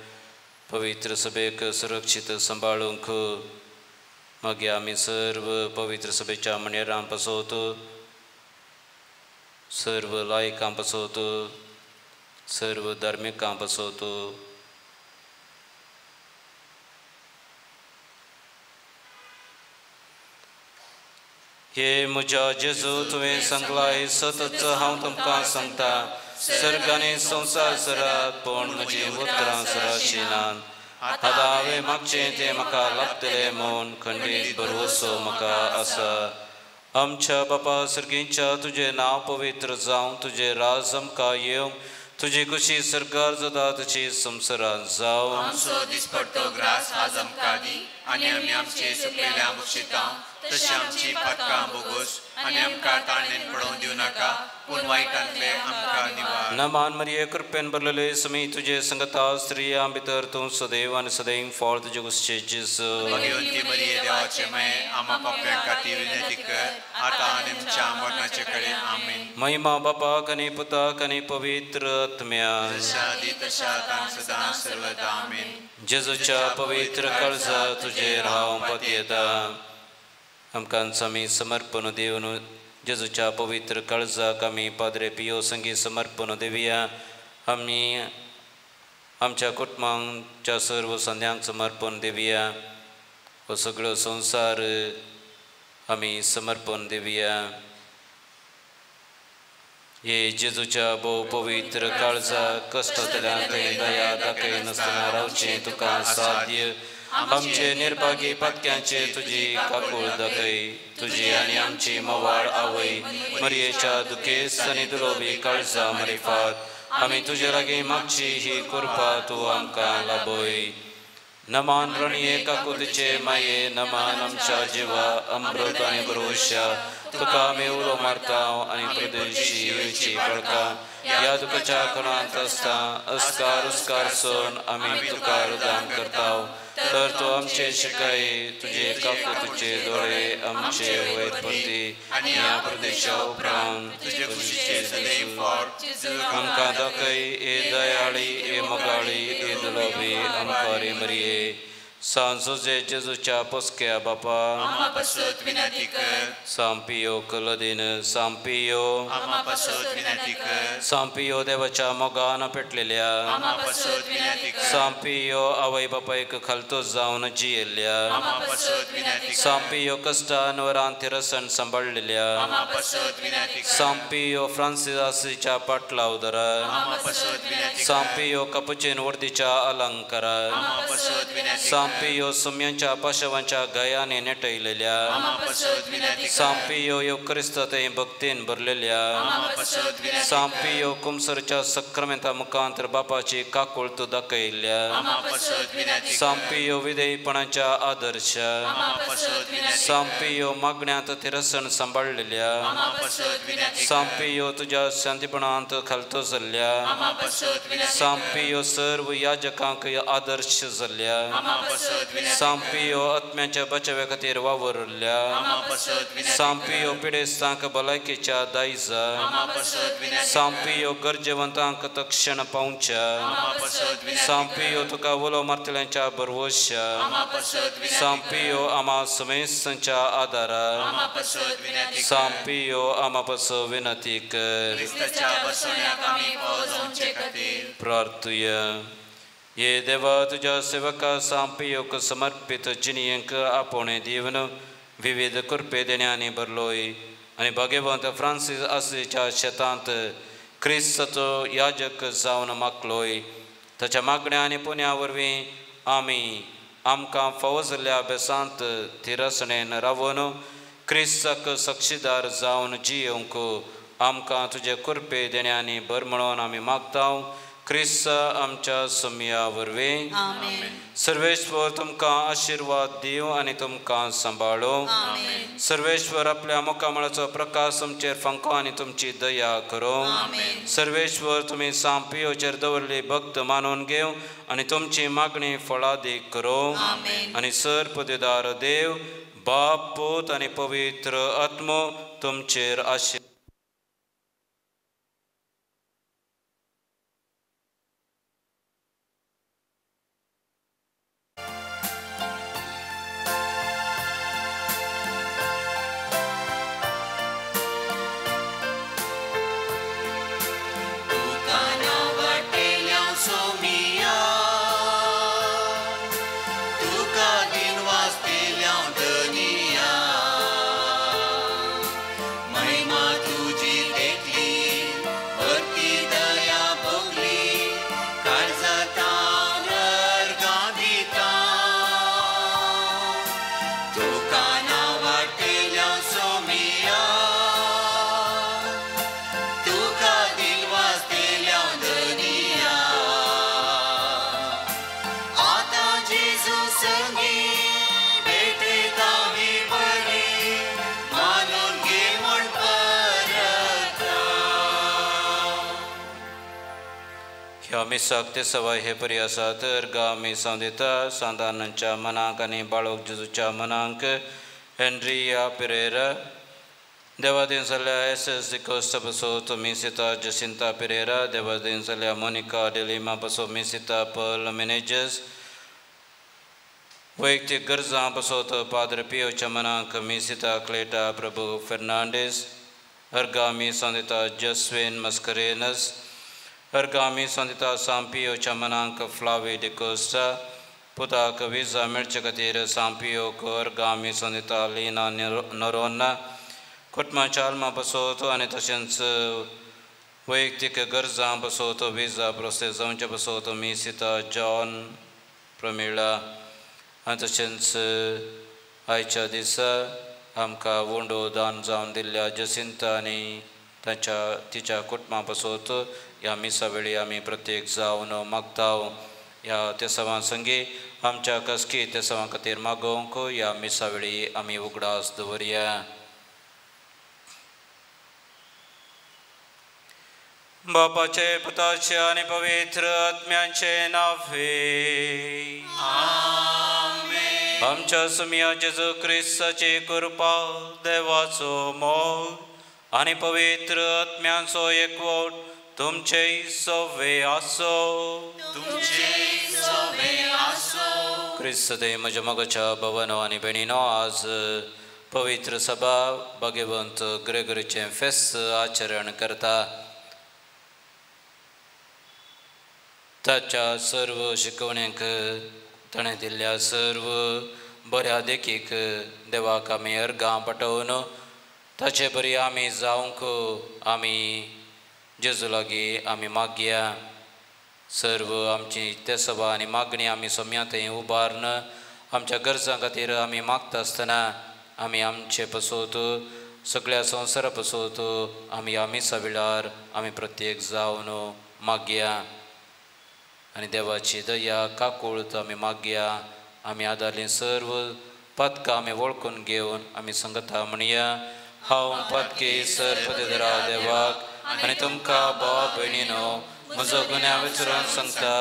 पवित्र सभेक सुरक्षीत सांबाळूंक. मागीर आमी सर्व पवित्र सभेच्या म्हणयारां पासत, सर्व लायकां पासत, सर्व धार्मिकां पासत हे म्हज्या जेजू, तुवें सांगलाय सतत हांव तुमकां सांगता, सर्ग आनी संवसार सरात, पूण म्हजी उतरां सराची नात. आतां हांवें मागचें तें म्हाका लाभतलें म्हूण खंडीत भरवसो म्हाका आसा. आमच्या बापा सर्गींच्या, तुजें नांव पवित्र जावं, तुजें राज आमकां येवं, तुजी खुशी सरकार जाता तुजी संवसारान जावं. आमचो दिसपट्टो ग्रास आज आमकां दी आनी आमी आमचे चुकलेल्या बक्षिता तशी आमची पातकां भोगोस आनी आमकां ताळणेन पडोवन दिवं नाका, पूण वायटांतले आमकां निवार. नमान मरिये, कृपेन भरलेले, समी तुजे संगता, स्त्रियां भितर तूं सदैव आनी सदैव फळ तुजे कुसचे जेजू. भगवंती मरिये, देवाचे माये, आम्हा पाप्यां खातीर विनंती कर, आतां आनी आमच्या मरणाचे कडेन. आमेन. महिमा बापाक आनी पुताक आनी पवित्र आत्म्याक, जशा आदी तशा आतां आनी सदां सर्वदा. आमेन. जेजूच्या पवित्र काळजा तुजेर हांव पत्यता. आमकां आमी समर्पण दिवन जेजूच्या पवित्र काळजाक आमी पाद्रे पियो संगी समर्पण दिवया. आमी आमच्या कुटुंबांच्या सर्व संद्यांक समर्पण दिवया. हो सगळो संवसार आमी समर्पण दिवया. हे जेजूच्या भोव पवित्र काळजा, कश्टांतल्यान थंय दया दाखय नासतना रावचें तुका साध्य. आमचे निर्भागी पातक्यांचे तुजी काकूळ दाखय. तुजी आनी आमची मवाळ आवय मरियेच्या दुखेस्त आनी दुलोबी काळजा मरिफात आमी तुजे लागीं मागची ही कृपा तूं आमकां लाभय. नमान रणये काकुतीचे माये, नमान आमच्या जिवा अमृत आनी भरवश्या, तुका आमी उलो मारता आनी प्रदेशी येवची पळका. ह्या दुखाच्या खणांत आसता अस्कार उस्कार सोन आमी तुका रुदान करता, तर तो आमचे शिकाय तुजे काकुतीचे दोळे आमचे वयर परती आनी ह्या प्रदेशा उपरांत तुजे कुशीचे सदैव फळ आमकां दाखय. ए दयाळी, ए मोगाळी, ए दुलोबी आमकां रे मरिये, सांत जोजे जेजूच्या पोसक्या बापा आमा पासत विनंती कर. सांत पियो कलदीन सांत पियो आमा पासत विनंती कर. सांत पियो देवाच्या मोगान पेटलेल्या आमा पासत विनंती कर. सांत पियो आवय बापायक खालतो जावन जियेल्ल्या आमा पासत विनंती कर. सांत पियो कश्टान वरांत रसण सांबाळलेल्या आमा पासत विनंती कर. सांत पियो फ्रांसीस आसीच्या पाटलावदरा आमा पासत विनंती कर. सांत पियो कपुचीन वर्दीच्या अलंकारा आमा पासत विनंती कर. सांत पियो सुम्यांच्या पाशवांच्या गयाने नेटयलेल्या आमा पासत विनंती कर. सांत पियो येवक्रिस्तांत भक्तीन भरलेल्या आमा पासत विनंती कर. सांत पियो कुमसरच्या सक्रमेंता मुखांतर बापाची काकुळत दाखयल्ल्या आमा पासत विनंती कर. सांत पियो विधेयपणाच्या आदर्श आमा पासत विनंती कर. सांत पियो मागण्यांत थिरसण सांबाळलेल्या आमा पासत विनंती कर. सांत पियो तुज्या शांतीपणांत खालतो जाल्ल्या आमा पासत विनंती कर. सांत पियो सर्व याजकांक आदर्श जाल्ल्या आमा पासत विनंती कर. सांत पियो आत्म्याच्या बचाव्या खातीर वावुरल्या आमा पासत विनंती कर. सांत पियो पिडेस्तांक भलायकेच्या दायजा आमा पासत विनंती कर. सांत पियो गरजेवंतांक तक्षण पावच्या आमा पासत विनंती कर. सांत पियो तुका उलो मारतल्यांच्या भरवश्या आमा पासत विनंती कर. सांत पियो आमा समेस्तांच्या आदारा आमा पासत विनंती कर. सांत पियो आमा पासत विनंती कर. क्रिस्ताच्या बसवण्याक आमी फावो जावचे खातीर प्रार्थुया. ये देवा तुज्या सेवका सांत पियोक समर्पित जिणयेक आपोवणें दिवन विविध कृपे देण्यांनी भरलोय आनी भाग्यवंत फ्रांसीस आसीच्या शेतांत क्रिस्ताचो याजक जावन मागलोय. ताच्या मागण्या आनी पुण्या वरवीं आमी आमकां फावो जाल्ल्या अभ्यासांत थिरसणेन रावन क्रिस्ताक साक्षीदार जावन जियेवंक आमकां तुजे कृपे देण्यांनी भर म्हणून आमी मागता. क्रिस्त आमच्या सुमया वरवीं. आमेन. सर्वेश्वर तुमकां आशिर्वाद दिवं आनी तुमकां सांबाळो. आमेन. सर्वेश्वर आपल्या मुखामळाचो प्रकाश तुमचेर फांको आनी तुमची दया करूं. आमेन. सर्वेश्वर तुमी सांत पियोचेर दवरली भक्त मानून घेवं आनी तुमची मागणी फळादीक करूं. आमेन. आनी सर पदवीदार देव बाप पूत आनी पवित्र आत्मो तुमचेर आशिर्वाद. मिसाक ते सवाय हे परी आसा तर गा मिसांव दिता सांतानांच्या मनाक आनी बाळोक जेजूच्या मनाक एन्ड्रिया पिरेरा देवादीन जाल्ल्या एस एस डिकोस्ता पासत मिसिता जसिंता पिरेरा देवादीन जाल्ल्या मोनिका डिलिमा पासत मिसिता पर्ल मेनेजस वैयक्तीक गरजां पासत पाद्र पियोच्या मनाक मिसिता क्लेटा प्रभू फेर्नांडीस अर्गा मिसांव दिता जस्वेन मस्करेनस अर्गामी संदिता सांपियोच्या मनाक फ्लावी डिकोस्ता पुताक विजा मेळचे खातीर सांपियोक अर्गामी संदिता लिना नरोन्ना कुटुंबाच्या आल्मा पासत आनी तशेंच वैयक्तीक गरजां पासत विजा प्रोसेस जावचे पासत मिसिता जॉन प्रमिळा आनी तशेंच आयच्या दिसा आमकां वंडो दान जावन दिल्ल्या जसिंता आनी ताच्या तिच्या कुटुंबा पासत ह्या मिसा वेळी आमी प्रत्येक जावन मागता. ह्या तेसांवां संगी आमच्या कसकी तेसांवां खातीर मागोवंक ह्या मिसा वेळी आमी उगडास दवरया. बापाचे पुताचे आनी पवित्र आत्म्यांचे नावे आमेन. आमच्या सुमया जेजू क्रिस्ताची कृपा देवाचो मोग आनी पवित्र आत्म्यांचो एकवट तुमचे सवे आसो. तुमचे सवे आसो. क्रिस्त म्हज्या मोगाच्या भवनो आनी भयणीनो, आज पवित्र सभा भाग्यवंत ग्रेगरीचें फेस्त आचरण करता. ताच्या सर्व शिकवण्यांक ताणें दिल्ल्या सर्व बऱ्या देखीक देवाक आमी अर्गां पाठोवन ताचे बरी आमी जावंक आमी जेजू लागीं आमी मागया. सर्व आमची तेसवा आनी मागणी आमी सोम्या थंय उबारून आमच्या गरजां खातीर आमी मागता आसतना आमी आमचे पसोत सगळ्या संवसारा पसोत आमी ह्या मिसा वेळार आमी प्रत्येक जावन मागया आनी देवाची दया काकूळत आमी मागया. आमी आदारलीं सर्व पातकां आमी वळखून घेवन आमी संगता म्हणया. हांव पातकी सर्पदेरा देवाक आनी तुमकां भाव भयणीनो म्हजो गुन्यांव विसरून सांगता,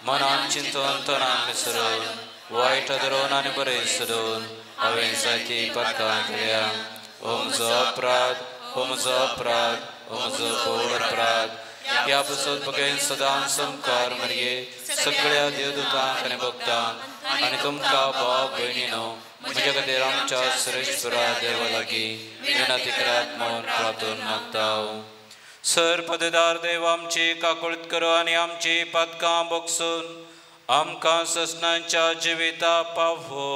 मनान चिंतून तनान विसरून वायट धरून आनी बरें सोदून हांवें जायती पातकां केल्या. हो म्हजो अपराध, हो म्हजो अपराध, हो म्हजो व्हड अपराध. ह्या पसत बगेन सदां संकार मरये सगळ्या देवदूतांक आनी भक्तांक आनी तुमकां भाव भयणीनो म्हज्या खातीर आमच्या श्रेश्वरा देवा लागीं विनंती करात म्हूण प्रार्थना मागता. सर पदेदार देव आमची काकुळत करो आनी आमची पातकां बोगसून आमकां ससनांच्या जिविता पावो.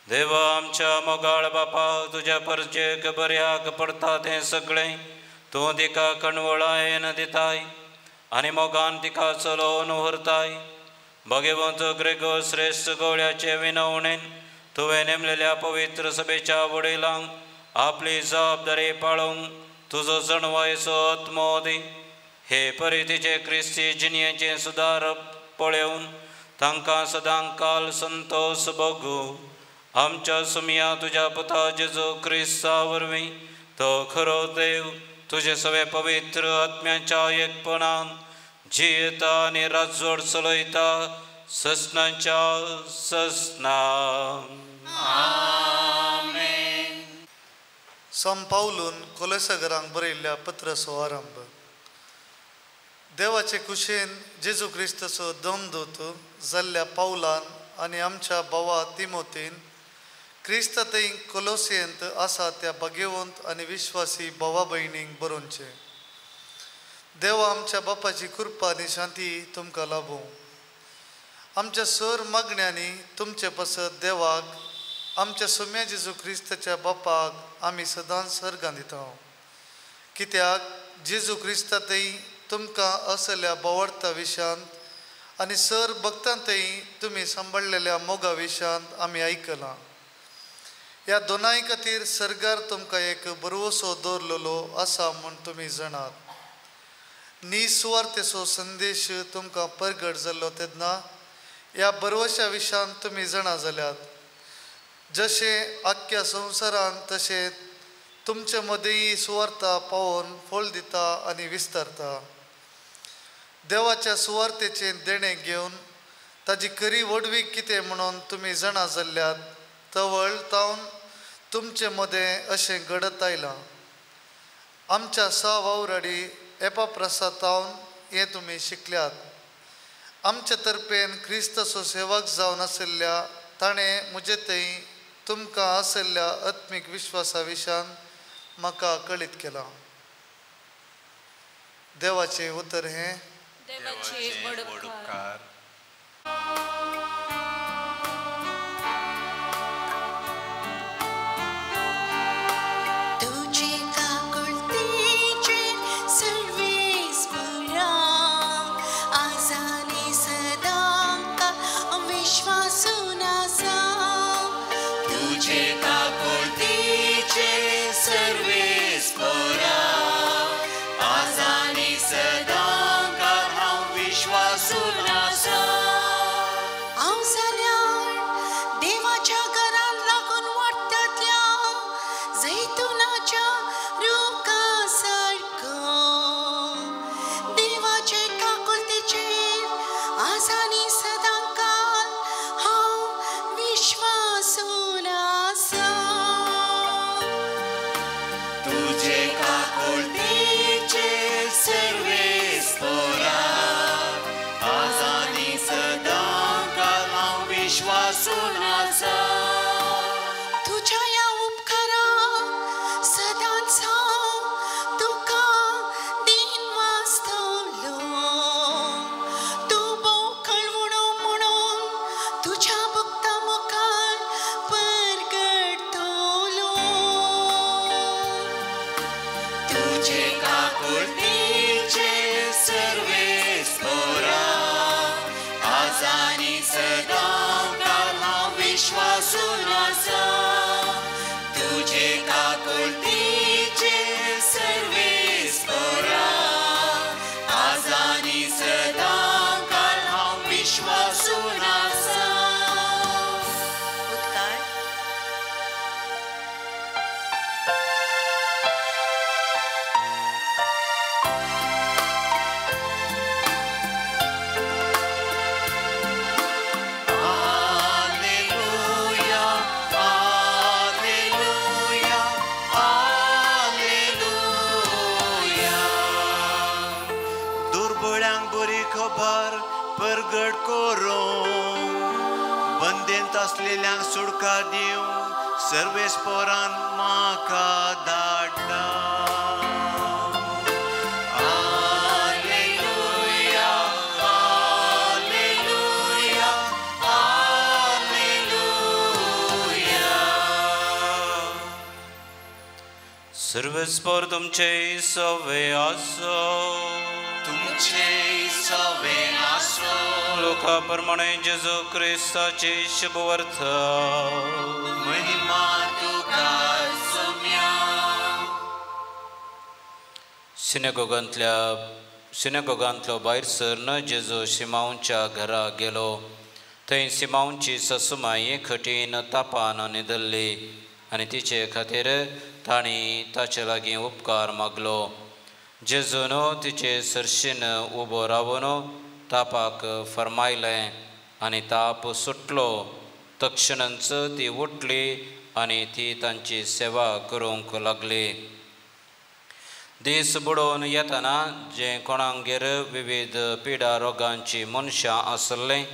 देवा आमच्या मोगाळ बापा, तुज्या परजेक बऱ्याक पडटा तें सगळें तूं तिका कणवळायेन दिताय आनी मोगान तिका चलोवन व्हरताय. भगवंत ग्रेगो श्रेश्ठ गवळ्याचे विनवणेन तुवें नेमलेल्या पवित्र सभेच्या वडिलांक आपली जबाबदारी पाळोवंक तुजो जणवायचो आत्मो दी. हे परितीचे क्रिस्ती जिणयेचें सुदारप पळोवन तांकां सदां काल संतोश भोगू. आमच्या सुमया तुज्या पुता जेजू क्रिस्ता वरवीं तो खरो देव तुजे सगळे पवित्र आत्म्याच्या एकपणान जियेता आनी राजवट चलयता ससनाच्या ससना. संत पावलून कोलेसगरांक बरयल्ल्या पत्राचो आरंभ. देवाचे कुशेन जेजू क्रिस्ताचो दमदूत जाल्ल्या पावलान आनी आमच्या भावा तिमोतीन क्रिस्त थंय कोलोसियेंत आसा त्या भाग्यवंत आनी विश्वासी भावा भयणींक बरोवचें. देवा आमच्या बापाची कृपा आनी शांती तुमकां लाभूं. आमच्या सर मागण्यांनी तुमचे पासत देवाक आमच्या सोम्या जेजू क्रिस्ताच्या बापाक आमी सदांच सर्गां दिता. कित्याक जेजू क्रिस्ता थंय तुमकां असल्या भावार्था विशयांत आनी सर भक्तांतय तुमी सांबाळलेल्या मोगा विशयांत आमी आयकलां. ह्या दोनाय खातीर सर्गार तुमकां एक बरवसो दवरलेलो आसा म्हूण तुमी जाणात. निस्वार्थेचो संदेश तुमकां परगट जाल्लो तेन्ना ह्या बरवश्या विशयांत तुमी जाणा जाल्यात. जशें आख्ख्या संवसारांत तशें तुमचे मदींय सुवार्था पावोवन फळ दिता आनी विस्तारता. देवाच्या सुवार्थेचें देणें घेवन ताजी खरी व्हडवीक कितें म्हणून तुमी जाणा जाल्ल्यात तवळ तावन तुमचे मदें अशें घडत आयलां. आमच्या सा वावराडी एपाप्रसातावन हें तुमी शिकल्यात. आमचे तर्फेन क्रिस्ताचो सेवक जावन आशिल्ल्या ताणें म्हजे थंय तुमकां आशिल्ल्या आत्मीक विश्वासा विशयान म्हाका कळीत केलां. देवाचें उतर हें. देवाचे व्हड उपकार. तुझे काकुळतीचे सर्वेस्परा आजानी सदां. दुबळ्यांक बरी खबर परगट करूंक, बंदेंत आसलेल्यांक सुटका दिवंक सर्वेस्पोरान म्हाका धाडला. Hallelujah, hallelujah, hallelujah. सर्वेस्पोर तुमचे सवे आसो, तुमचे सवे आसो. लोका प्रमाणे जेजू क्रिस्ताची शुभवर्थ. महिमा तुका सोम्या. सिनेगोगांतलो भायर सरन जेजू सिमांवच्या घरा गेलो. थंय सिमांवची ससुमाई कठीण तापान न्हिदल्ली आनी तिचे खातीर तांणी ताचे लागीं उपकार मागलो. जेजून तिचे सरशीन उबो रावन तापाक फर्मायलें आनी ताप सुटलो. तक्षणच ती उठली आनी ती तांची सेवा करूंक लागली. दीस बुडोवन येतना जे कोणागेर विविध पिडा रोगांची मनशां आसलें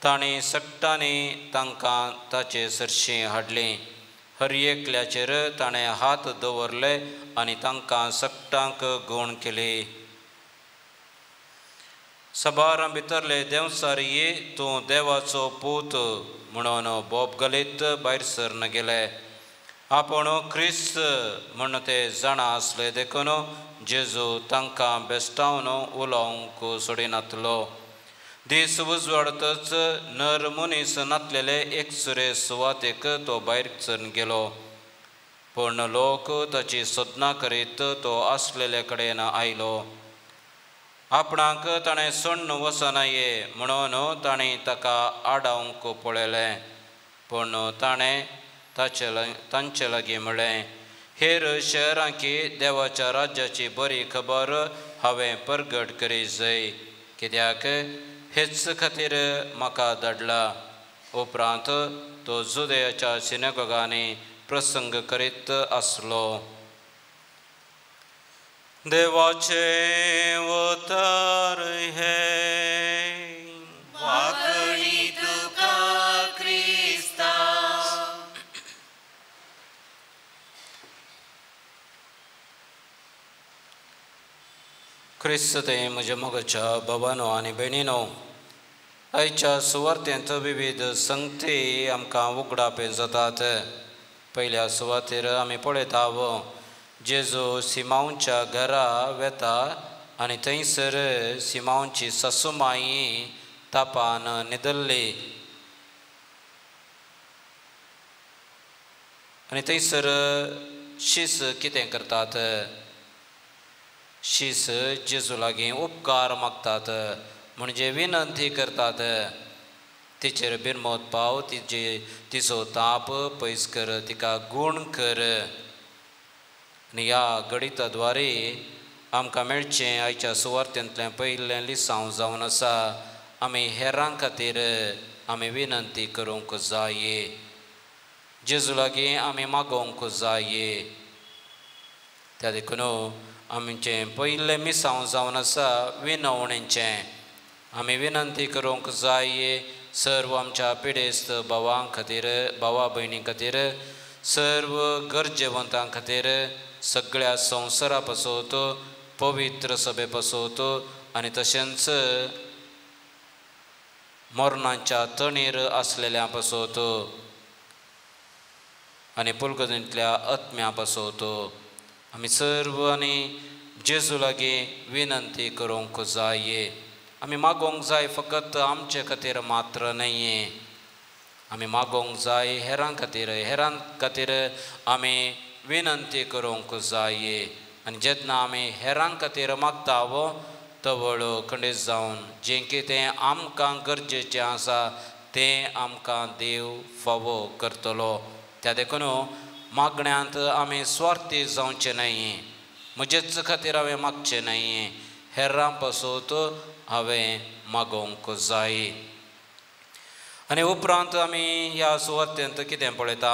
तांणी सट्टांनी तांकां ताचे सरशीं हाडलीं. हर एकल्याचेर ताणें हात दवरले आनी तांकां सट्टांक गूण केली. सबारां भितरले देंवचारी तूं देवाचो पूत म्हणून बोब घालीत भायर सरन गेले. आपूण क्रिस्त म्हण ते जाणा आसले देखून जेजू तांकां बेस्टावन उलोवंक सोडिनातलो. दीस उजवाडतच नर मनीस नातलेले एकसुरे सुवातेक तो भायर सरन गेलो. पूण लोक ताची सोदना करीत तो आसलेले कडेन आयलो. आपणाक ताणें सोण्ण वचना ये म्हणून ताणें ताका आडावंक पळयलें. पूण ताणें तांचे लागीं म्हळें, हेर शहरांकी देवाच्या राज्याची बरी खबर हांवें परगट करी जाय, कित्याक हेच खातीर म्हाका धाडला. उपरांत तो जुदयाच्या सिनेगोगांनी प्रसंग करीत आसलो. देवाचें उतर हें. वाकणी तुका क्रिस्ता. क्रिस्त ते म्हज्या मोगाच्या भावानो आनी भयणीनो, आयच्या सुवार्तेंत विविध संगती आमकां उगडापे जातात. पयल्या सुवातेर आमी पळयता जेजू सिमांवच्या घरा वेता आनी थंयसर सिमांवची ससुमाई तापान न्हिदल्ली आनी थंयसर शीस कितें करतात, शीस जेजू लागीं उपकार मागतात म्हणजे विनंती करतात. तिचेर बिरमोत पाव, तिजे तिचो ताप पयस कर, तिका गूण कर. आनी ह्या गणिता द्वारे आमकां मेळचें आयच्या सुवार्तेंतलें पयलें लिसांव जावन आसा. आमी हेरां खातीर आमी विनंती करूंक जाय, जेजू लागीं आमी मागोवंक जाय. त्या देखून आमचें पयलें मिसांव जावन आसा विनवणेचें. आमी विनंती करूंक जाय सर्व आमच्या पिडेस्त भावां खातीर, भावा भयणी खातीर, सर्व गरजेवंतां खातीर, सगळ्या संवसारा पासत, पवित्र सभे पासत आनी तशेंच मरणाच्या तणीर आसलेल्या पासत आनी पुलगदींतल्या आत्म्या पासत आमी सर्व आनी जेजू लागीं विनंती करूंक जाय. आमी मागोवंक जाय फकत आमचे खातीर मात्र न्हय, आमी मागोवंक जाय हेरां खातीर. हेरां खातीर आमी विनंती करूंक जाय. आनी जेन्ना आमी हेरां खातीर मागता तवळ खंडीत जावन जें कितें आमकां गरजेचें आसा तें आमकां देव फावो करतलो. त्या देखून मागण्यांत आमी स्वार्थी जावचें न्हय, म्हजेच खातीर हांवें मागचें न्हय, हेरां पासत हांवें मागोवंक जाय. आनी उपरांत आमी ह्या सुवातेंत कितें पळयता,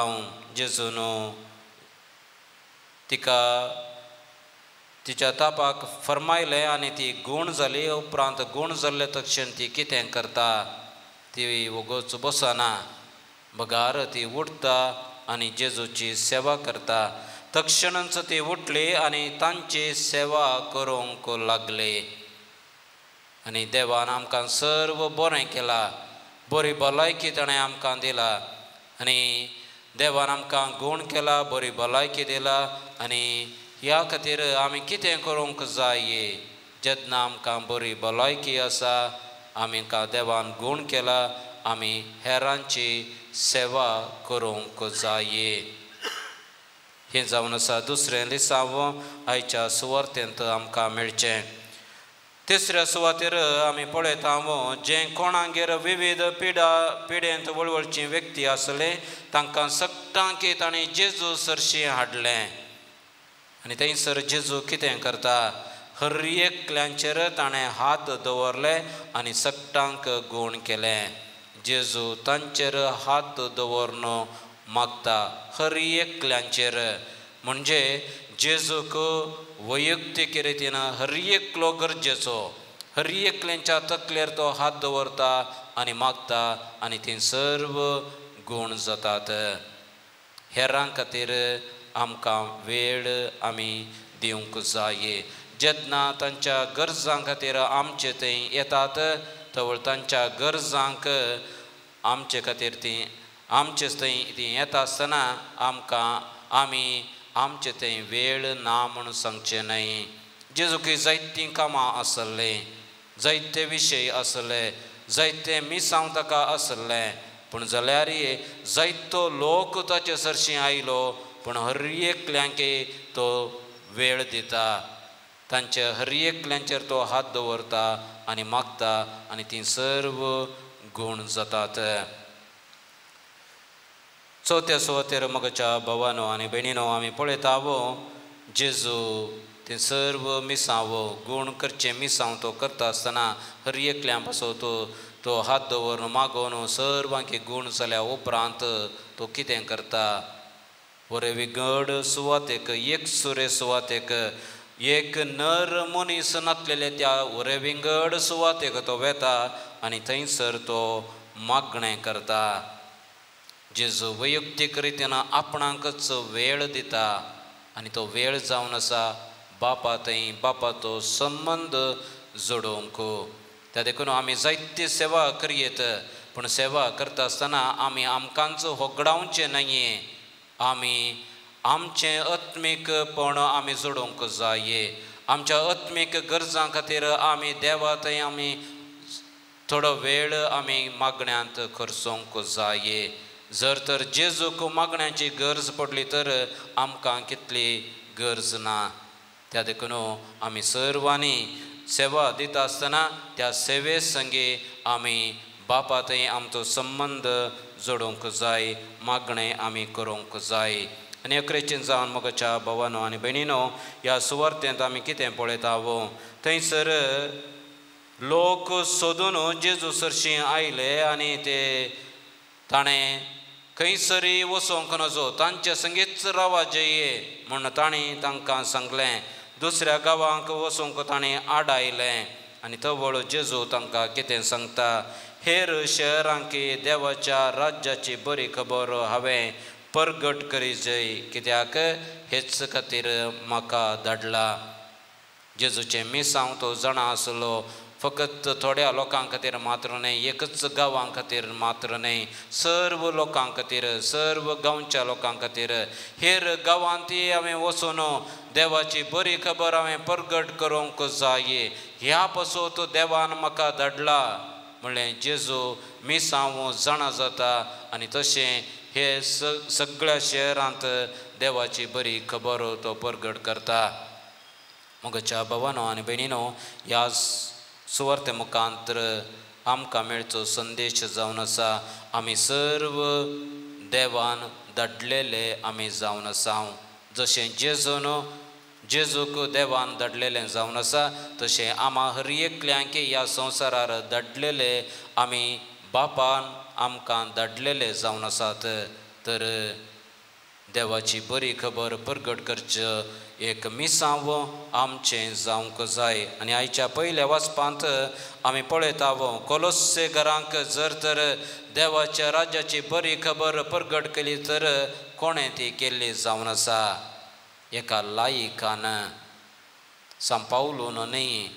जेजून तिका तिच्या तापाक फरमायलें आनी ती गूण जाली. उपरांत गूण जाल्ले तक्षण ती कितें करता, ती वोगोच बसना, बगार ती उठता आनी जेजूची सेवा करता. तक्षणच ती उठली आनी तांची सेवा करूंक लागली. आनी देवान आमकां सर्व बरें केलां, बरी भलायकी ताणें आमकां दिला आनी देवान आमकां गूण केला, बरी भलायकी दिला. आनी ह्या खातीर आमी कितें करूंक जाय, जेन्ना आमकां बरी भलायकी आसा, आमकां देवान गूण केला, आमी हेरांची सेवा करूंक जाय. हें जावन आसा दुसरें लिसांव आयच्या सुवार्तेंत आमकां मेळचें. तिसऱ्या सुवातेर आमी पळयता जें कोणागेर विविध पिडेंत वळवळची व्यक्ती आसले तांकां सगटांकी तांणी जेजू सरशी हाडलें. आनी थंयसर जेजू कितें करता, हर एकल्यांचेर ताणें हात दवरले आनी सगटांक गूण केलें. जेजू तांचेर हात दवरून मागता हर एकल्यांचेर, म्हणजे जेजूक वैयक्तीक रितीन हर एकलो गरजेचो, हर एकल्यांच्या तकलेर तो हात दवरता आनी मागता आनी ती सर्व गूण जातात. हेरां खातीर आमकां वेळ आमी दिवंक जाय. जेन्ना तांच्या गरजां खातीर आमचे थंय येतात तवळ तांच्या गरजांक आमचे खातीर ती आमचे थंय ती येता आसतना आमकां आमी आमचे थंय वेळ ना म्हूण सांगचें न्हय. जेजूक जायतीं कामां आसलें, जायते विशय आसले, जायते मिसांव ताका आसलें, पूण जाल्यार जायतो लोक ताचे सरशीं आयलो, पूण हर एकल्यांक तो वेळ दिता, तांचे हर एकल्यांचेर तो हात दवरता आनी मागता आनी तीं सर्व गूण जातात. चवथ्या सुवातेर मगच्या भावानो आनी भयणीनो आमी पळयता जेजू तें सर्व मिसांव गूण करचें मिसांव तो करता आसतना हर एकल्या पासून तो हात दवरून मागोवन सर्वांक गूण जाल्या उपरांत तो कितें करता, बरे विंगड सुवातेक एक सुरे सुवातेक एक नर मनीस नासलेले त्या वरे विंगड सुवातेक तो वेता आनी थंयसर तो मागणें करता. जेजू वैयक्तीक रितीन आपणाकच वेळ दिता आनी तो वेळ जावन आसा बापा थंय बापाचो संबंद जोडोवंक. त्या देखून आमी जायती सेवा करयेत, पूण सेवा करता आसतना आमी आमकांच होगडावचें न्हय, आमी आमचें आत्मीकपण आमी जोडोवंक जाय. आमच्या आत्मीक गरजां खातीर आमी देवा थंय आमी थोडो वेळ आमी मागण्यांत खर्चोवंक जाय. जर तर जेजूक मागण्याची गरज पडली तर आमकां कितली गरज ना. त्या देखून आमी सर्वांनी सेवा दिता आसतना त्या सेवे संगी आमी बापा थंय आमचो संबंद जोडूंक जाय, मागणें आमी करूंक जाय. आनी अकरेचें जावन मगच्या भावानो आनी भयणीनो ह्या सुवार्तेंत आमी कितें पळयता थंयसर लोक सोदून जेजू सरशीं आयले आनी ते ताणें खंयसरी वचोंक नजो, तांचे संगीत रावा जये म्हूण तांणी तांकां सांगलें. दुसऱ्या गांवांक वचूंक ताणें आडायलें आनी तवळ जेजू तांकां कितें सांगता, हेर शहरांकी देवाच्या राज्याची बरी खबर हांवें परगट करी जय, कित्याक हेच खातीर म्हाका धाडला. जेजूचें मिसांव तो जाणा आसलो, फकत थोड्या लोकां खातीर मात्र न्हय, एकच गांवां खातीर मात्र न्हय, सर्व लोकां खातीर, सर्व गांवच्या लोकां खातीर. हेर गांवांत हांवें वचून देवाची बरी खबर हांवें परगट करूंक जाय, ह्या पासून देवान म्हाका धाडला म्हणलें जेजू मिसांव जाणा जाता. आनी तशें हे सगळ्या शहरांत देवाची बरी खबर तो परगट करता. मगच्या भावानो आनी भयणीनो ह्या सुवार्ते मुखांतर आमकां मेळचो संदेश जावन आसा, आमी सर्व देवान धाडलेले आमी जावन आसा. जशें जेजून जेजूक देवान धाडलेलें जावन आसा तशें आमा हर एकल्यांक ह्या संवसारार धाडलेले आमी बापान आमकां धाडलेले जावन आसात. तर देवाची बरी खबर परगट करचे एक मिसांव आमचें जावंक जाय. आनी आयच्या पयल्या वाचपांत आमी पळयता कोलोस्से घरांक जर तर देवाच्या राज्याची बरी खबर परगट केली तर कोणें ती केल्ली जावन आसा? एका लायकान, सांपावलून न्ही.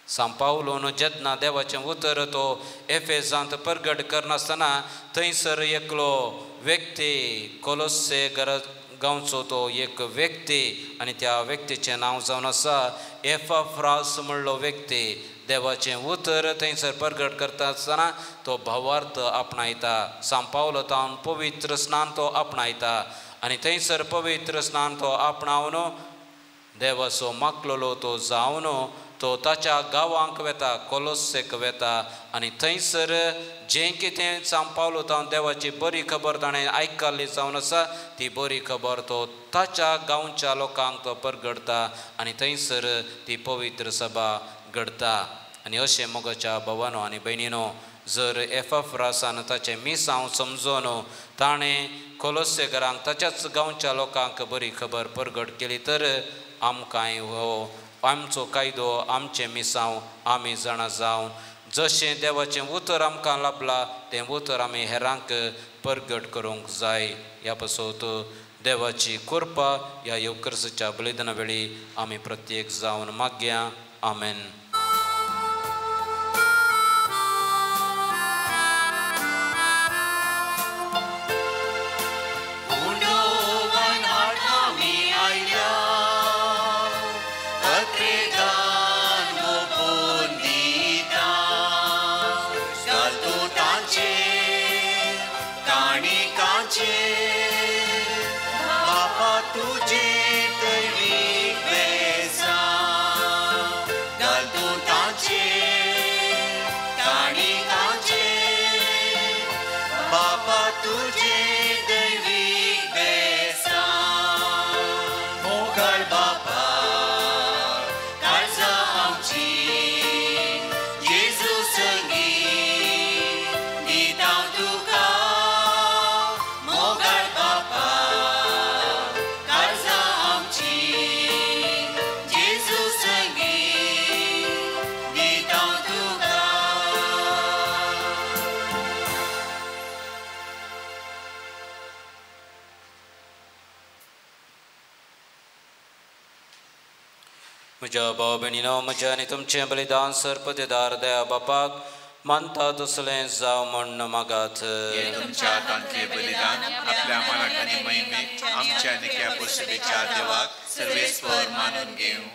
सांपावलून जेन्ना देवाचें उतर तो एफेजांत परगट करनासतना थंयसर एकलो व्यक्ती कोलोस्से घरा गांवचो तो एक व्यक्ती आनी त्या व्यक्तीचें नांव जावन आसा एफाफ्रास म्हणलो व्यक्ती देवाचें उतर थंयसर परगट करता आसतना तो भावार्थ आपणायता. सांपावलो तावन पवित्र स्नान तो आपणायता आनी थंयसर पवित्र स्नान तो आपणावन देवाचो माकलोलो तो जावन तो ताच्या गांवांक वेता, कोलोस्सेक वेता आनी थंयसर जें कितें सांपावलो तावन देवाची बरी खबर ताणें आयकल्ली जावन आसा ती बरी खबर तो ताच्या गांवच्या लोकांक तो परगडता आनी थंयसर ती पवित्र सभा घडता. आनी अशें मोगाच्या भावानो आनी भयणीनो, जर एफाफ्रासान ताचें मिसांव समजून ताणें कोलोस्से घरांक ताच्याच गांवच्या लोकांक बरी खबर परगट केली तर आमकांय हो आमचो कायदो आमचें मिसांव आमी जाणा जावन जशें देवाचें उतर आमकां लाभलां तें उतर आमी हेरांक परगट करूंक जाय. ह्या पासत देवाची कृपा ह्या येवकर्साच्या बलिदाना वेळी आमी प्रत्येक जावन मागया. आमेन. म्हज्या भाव भयणीनो, म्हजें आनी तुमचें बलिदान सरपतेदार दया बापाक मानता तसलें जावं म्हण मागात. तुमच्या हातांतलें बलिदान आपल्या मानाक आनी महिमेक आमच्या आनी ह्या पशुपेच्या देवाक सर्वेस्पर मानून घेवं.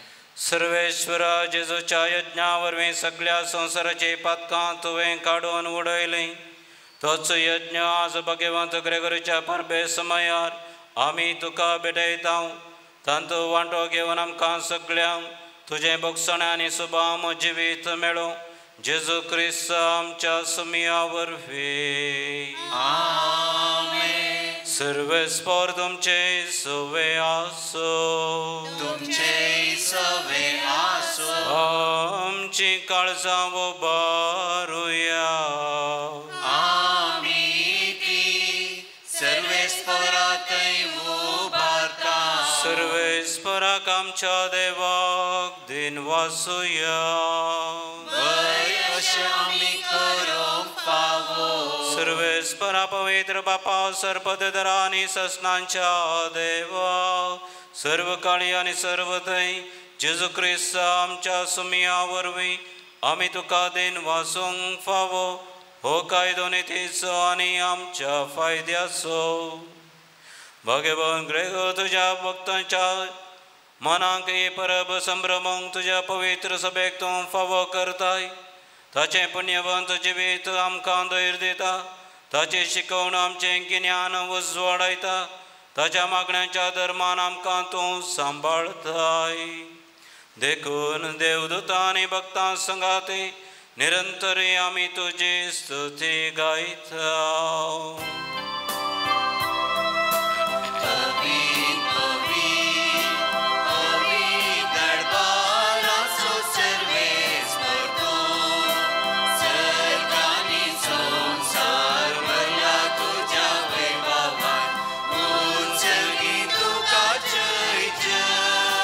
सर्वेश्वरा, जेजूच्या यज्ञा वरवीं सगळ्या संवसाराची पातकां तुवें काडून उडयलीं. तोच यज्ञ आज भगवंत ग्रेगोरीच्या परबे समयार आमी तुका भेटयता. तांतू वांटो घेवन आमकां सगळ्यांक तुजें भोगसणें आनी सुभाम जिवीत मेळूं. जेजू क्रिस्त आमच्या सुमया वरवीं. आमेन. सर्वेस्पर तुमचे सवे आसूं. तुमचे सवे आसूं. आमची काळजां उबारुया. आमी ती सर्वेस्परा थंय उबारता. सर्वेस्पराक आमच्या देवाक दिन वासुया. अशें आमी करूंक फावो. सर्वेस्परा पवित्र बापा, सर्पदरा आनी ससनांच्या देवा, सर्व काळी आनी सर्व थंय जेजू क्रिस्त आमच्या सुमया वरवीं आमी तुका दिन वासूंक फावो. हो कायदो नितीचो आनी आमच्या फायद्याचो. भगवान ग्रेगो, तुज्या भक्तांच्या मनाक ही परब संभ्रमूंक तुज्या पवित्र सभेक तूं फावो करताय. ताचें पुण्यवंत जिवीत आमकां धैर्य दिता. ताची शिकवण आमचें गिन्यान उजवाडायता. ताच्या मागण्यांच्या धर्मान आमकां तूं सांबाळताय. देखून देवदूतां आनी भक्तां संगाते निरंतर आमी तुजी स्तुती गायता. तुझ्या वैभवान, उंचगी तुका जय जय.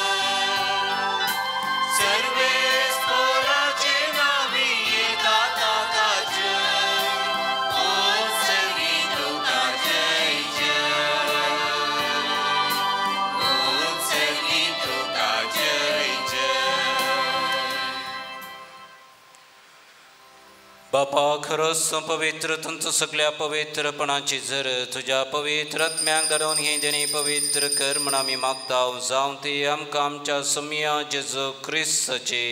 बापा खरोच पवित्र तुमचो सगळ्या पवित्रपणाची जर तुज्या पवित्र आत्म्याक धाडून ही देणी पवित्र कर म्हण आमी मागता. जावं ती आमकां आमच्या सोम्या जेजू क्रिस्ताची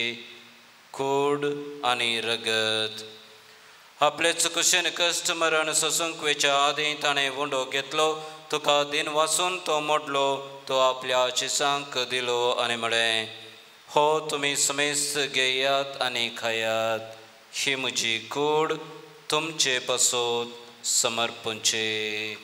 कूड आनी रगत. आपले चुकशेन कश्ट मरण सोसूंक वेच्या आदीं ताणें उंडो घेतलो, तुका दिन वाचून तो मोडलो, तो आपल्या शिसांक दिलो आनी म्हळें, हो तुमी समेस्त घेयात आनी खायात, ही म्हजी कूड तुमचे पासत समर्पणची.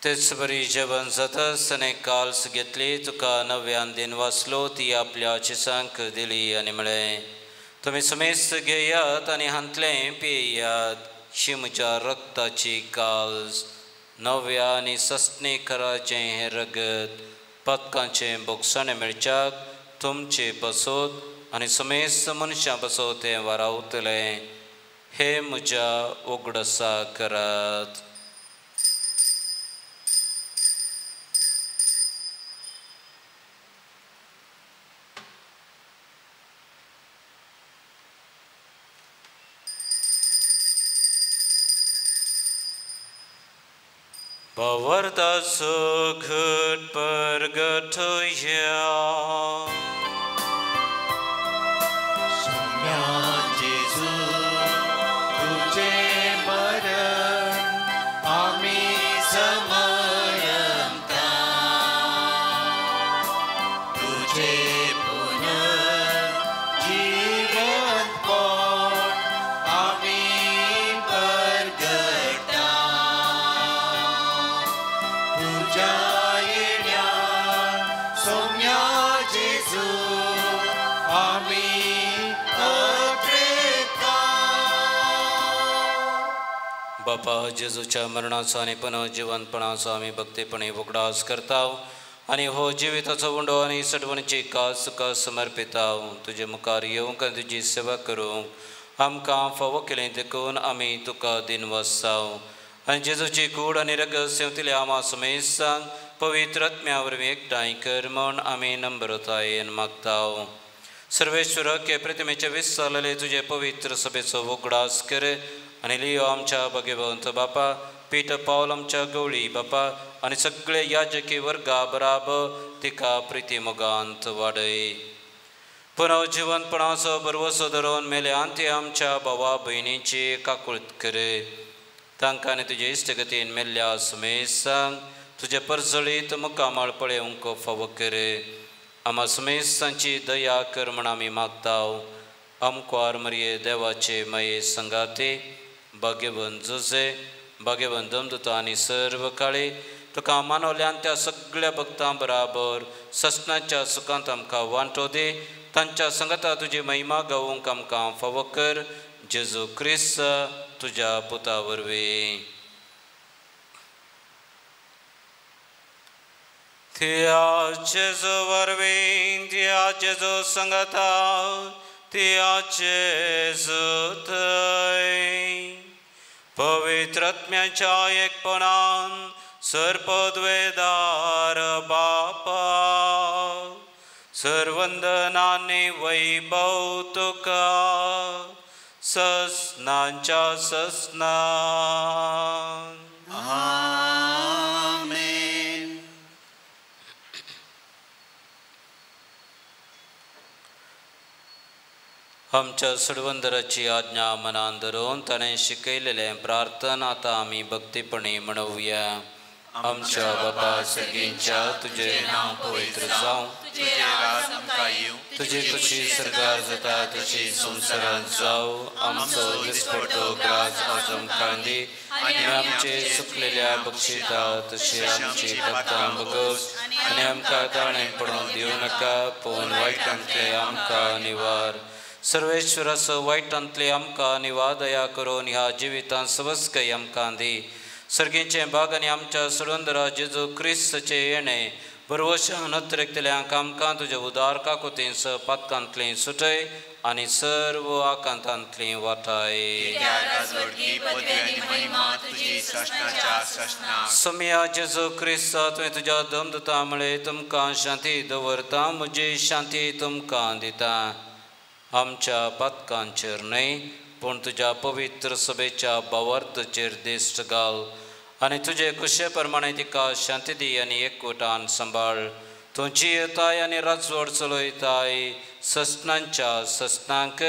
तेच बरी जेवण जाताच ताणें काल्स घेतली, तुका नव्यान दिन वाचलो, ती आपल्या शिसांक दिली आनी म्हळें, तुमी समेस्त घेयात आनी हांतलें पियात, ही म्हज्या रक्ताची काल्स, नव्या आनी सस्नी कराचें हें रगत पदकांचें बोगसाणें मेळच्याक तुमचे पासत आनी समेस्त मनशां पासत तें वारावतलें. हे म्हज्या उगडसा करात. भावार्थाचो घट परगटया. सोम्या जेजू तुझें मरण आमी समयता, तुझें पुनर्जीवनपण आमी परगटा. तुझ्या येण्या सोम्या जेजू आमी अत्रेता. बापा जेजूच्या मरणाचो आनी पुनर्जिवंतपणाचो आमी भक्तीपणी उगडास करता आनी हो जिविताचो उंडो आनी सडवणीची कास तुका समर्पिता. तुजे मुखार येवंक आनी तुजी सेवा करूंक आमकां फावो केलें देखून आमी तुका दिनवासाव. आनी जेजूची कूड आनी रगत सेवतिल्या आमा समेस्तांक पवित्र आत्म्या वरवीं एकठांय कर म्हूण आमी नम्रतायेन मागता. सर्वेश्वर के प्रतिमेचे विसरलेले तुजे पवित्र सभेचो उगडास कर आनी लियो आमच्या भगवंत बापा, पीटर पावल आमच्या गवळी बापा आनी सगळे याजकी वर्गा बराबर तिका प्रिती मोगांत वाडय. पुनर्जिवंतपणाचो भरवसो धरून मेले आंती आमच्या भावा भयणीची काकुळत कर. तांकां आनी तुजे इश्टगतीन मेल्ल्या समेस्तांक तुजे परजळीत मुखामळ पळोवंक फावो कर. आमा समेस्तांची दया कर म्हण आमी मागता. आमकां मरिये देवाचे माये संगाते भाग्यवंत जुजे, भाग्यवंत दमदुता आनी सर्व काळे तुका मानवल्यान त्या सगळ्या भक्तां बराबर ससनाच्या सुखांत आमकां वांटो दी. तांच्या संगता तुजी महिमा गावूंक आमकां फावो कर. जेजू क्रिस्त तुज्या पुता वरवीं. त्या जेजू वरवीं, त्या जेजू संगता, त्या जेजू थंय पवित्र आत्म्याच्या एकपणान सर्पद्वेदार बापा सर्वंदनाने वैभव तुका ससनांच्या ससना. आमेन. आमच्या सडवंदराची आज्ञा मनान धरून ताणें शिकयलेलें प्रार्थना आतां आमी भक्तीपणी म्हणोवया. आमच्या बापा सर्गींच्या तुजें नांव पवित्र जावं, तुजें राज आमकां येवं, तुजी खुशी सरकार जाता तशी संवसारांत जावं. आमचो दिसपट्टो ग्रास आज आमकां दी आनी आमचे चुकलेल्या बक्षिता तशी आमची पात्रां बगस आनी आमकां ताणें पडूंक दिवं नाका, पूण वायटांतले आमकां निवार. सर्वेश्वराचो वायटांतले आमकां निवार दया करून ह्या जिवितांत सवस्कय आमकां दी. सर्गीचें भाग आनी आमच्या सुरंदरा जेजू क्रिस्ताचें येणें बरवशान अतिरिक्तल्यांक आमकां तुज्या उदार काकुतीन स पातकांतलीं सुटय आनी सर्व आकांतांतलीं वाटाय. सोम्या जेजू क्रिस्ता तुवें तुज्या दमदुता म्हळें तुमकां शांती दवरता, म्हजी शांती तुमकां दिता. आमच्या पातकांचेर न्हय पूण तुज्या पवित्र सभेच्या भावार्थाचेर दिश्ट घाल आनी तुजे कुशे प्रमाणे तिका शांती दी आनी एकवटान सांबाळ. तूं जियेताय आनी राजवट चलयताय ससनांच्या ससनांक.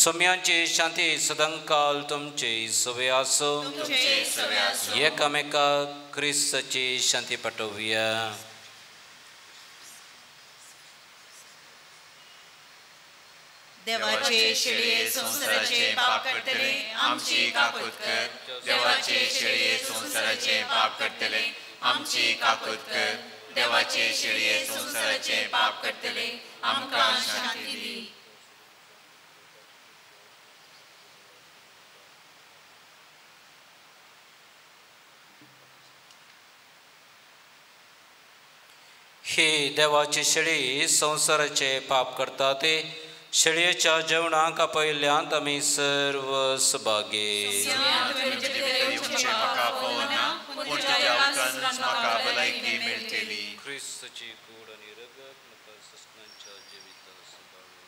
सोम्यांची शांती सदांकाल तुमची सवे आसूं. एकामेका क्रिस्ताची शांती पाठोवया. देवाचे शेळये संवसाराचे पाप करतले आमची काकूत कर. देवाचे शेळये संवसाराचे पाप करतले आमची काकूत कर. देवाचे शेळये संवसाराचे पाप करतले आमकां शांती दी. ही देवाची शेळी संवसाराचे पाप करता ते शेळयेच्या जेवणाक आपयल्यांत आमी सर्व सभागी. क्रिस्ताची कूड आनी रगत म्हाका ससनांच्या जिविता सांबाळूं.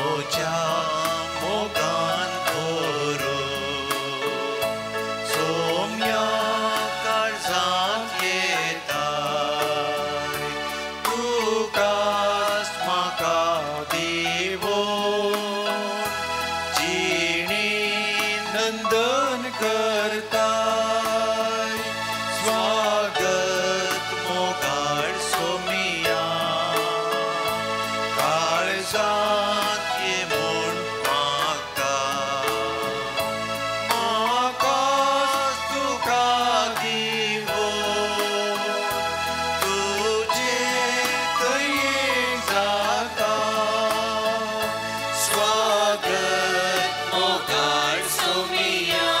म्हज्या मोगान भरून सोम्या काळजांत येताय, तुकाच म्हाका दिवोन जिणी नंदन करताय. स्वागत मोगाळ सोमिया काळजांत ये म्हूण मागता, म्हाकाच तुका दिवोन तुजे दयेक जाता. स्वागत मोगाळ सोमिया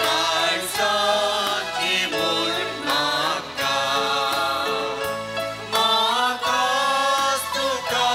काळजांत ये म्हूण मागता, म्हाकाच तुका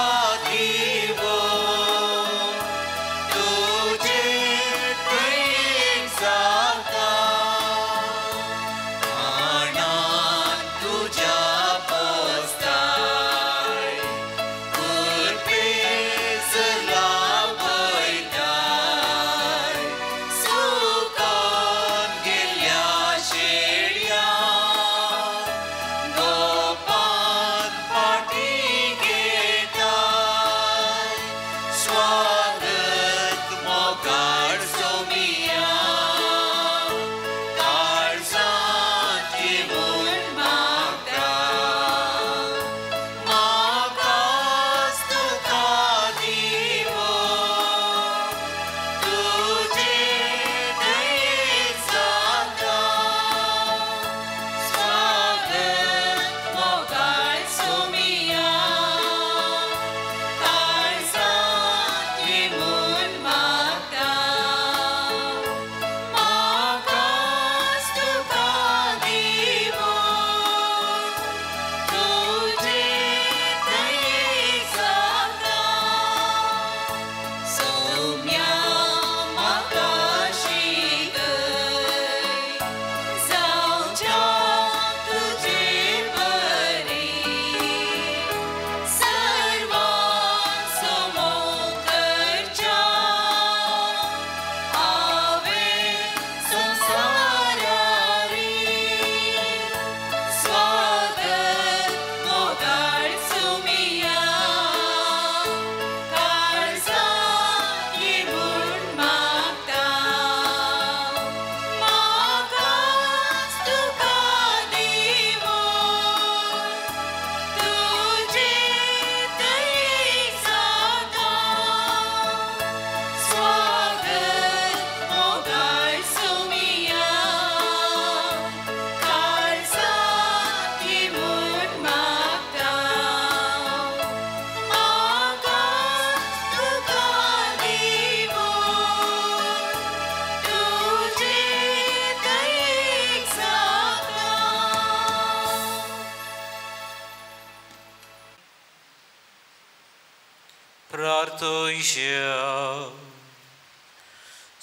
प्रार्थुया.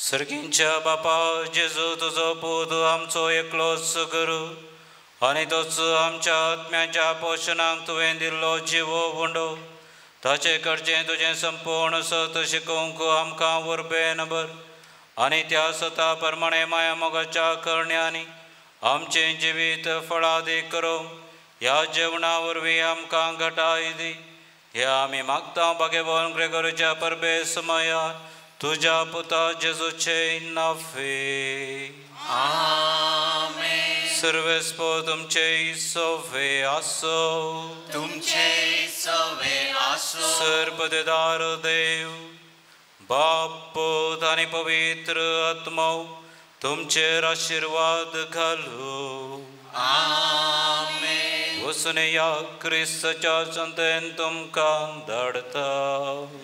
सर्गींच्या बापा जेजू तुजो पूत आमचो एकलोच गुरू आनी तोच आमच्या आत्म्याच्या पोशणाक तुवें दिल्लो जिवो उंडो ताचे कडचें तुजें संपूर्ण सत शिकोवंक आमकां उर्बेन भर आनी त्या सता प्रमाणे माया मोगाच्या करण्यांनी आमचें जिवीत फळादीक करूंक ह्या जेवणा वरवीं आमकां घटाय दी. ह्या आमी मागता भाग्यवान ग्रेगोरीच्या परबे समयार तुज्या पुता जेजूचे नाफे. आमेन. सर्वेस्पो तुमचे सोवे आसो. तुमचे सोवे आसो. सर्पदेदार देव बाप पूत आनी पवित्र आत्मो तुमचेर आशिर्वाद घालू. आमेन. वचून या क्रिस्ताच्या संतेन तुमकां धाडता.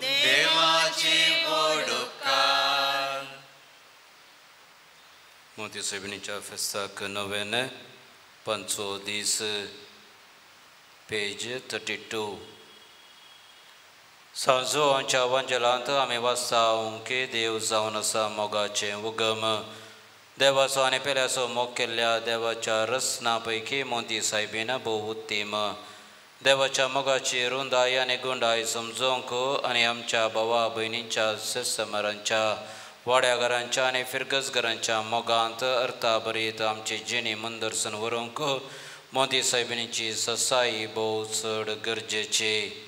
देवाचे व्हड उपकार. मोती सायबिणीच्या फेस्ताक नवेन 5 दीस पेज 32. सांजोच्या वांजेलांत आमी वाचता की देव जावन आसा मोगाचें उगम. देवाचो आनी पेल्याचो मोग केल्ल्या देवाच्या रचना पैकी मोती सायबीन भोव उत्तीम. देवाच्या मोगाची रुंदाय आनी गुंडाय समजोवंक आनी आमच्या भावा भयणींच्या सेसमरांच्या वाड्याघरांच्या आनी फिरगजघरांच्या मोगांत अर्थाभरीत आमची जिणी मंदर्सन व्हरूंक मोती सायबिणीची ससाई भोव चड गरजेची.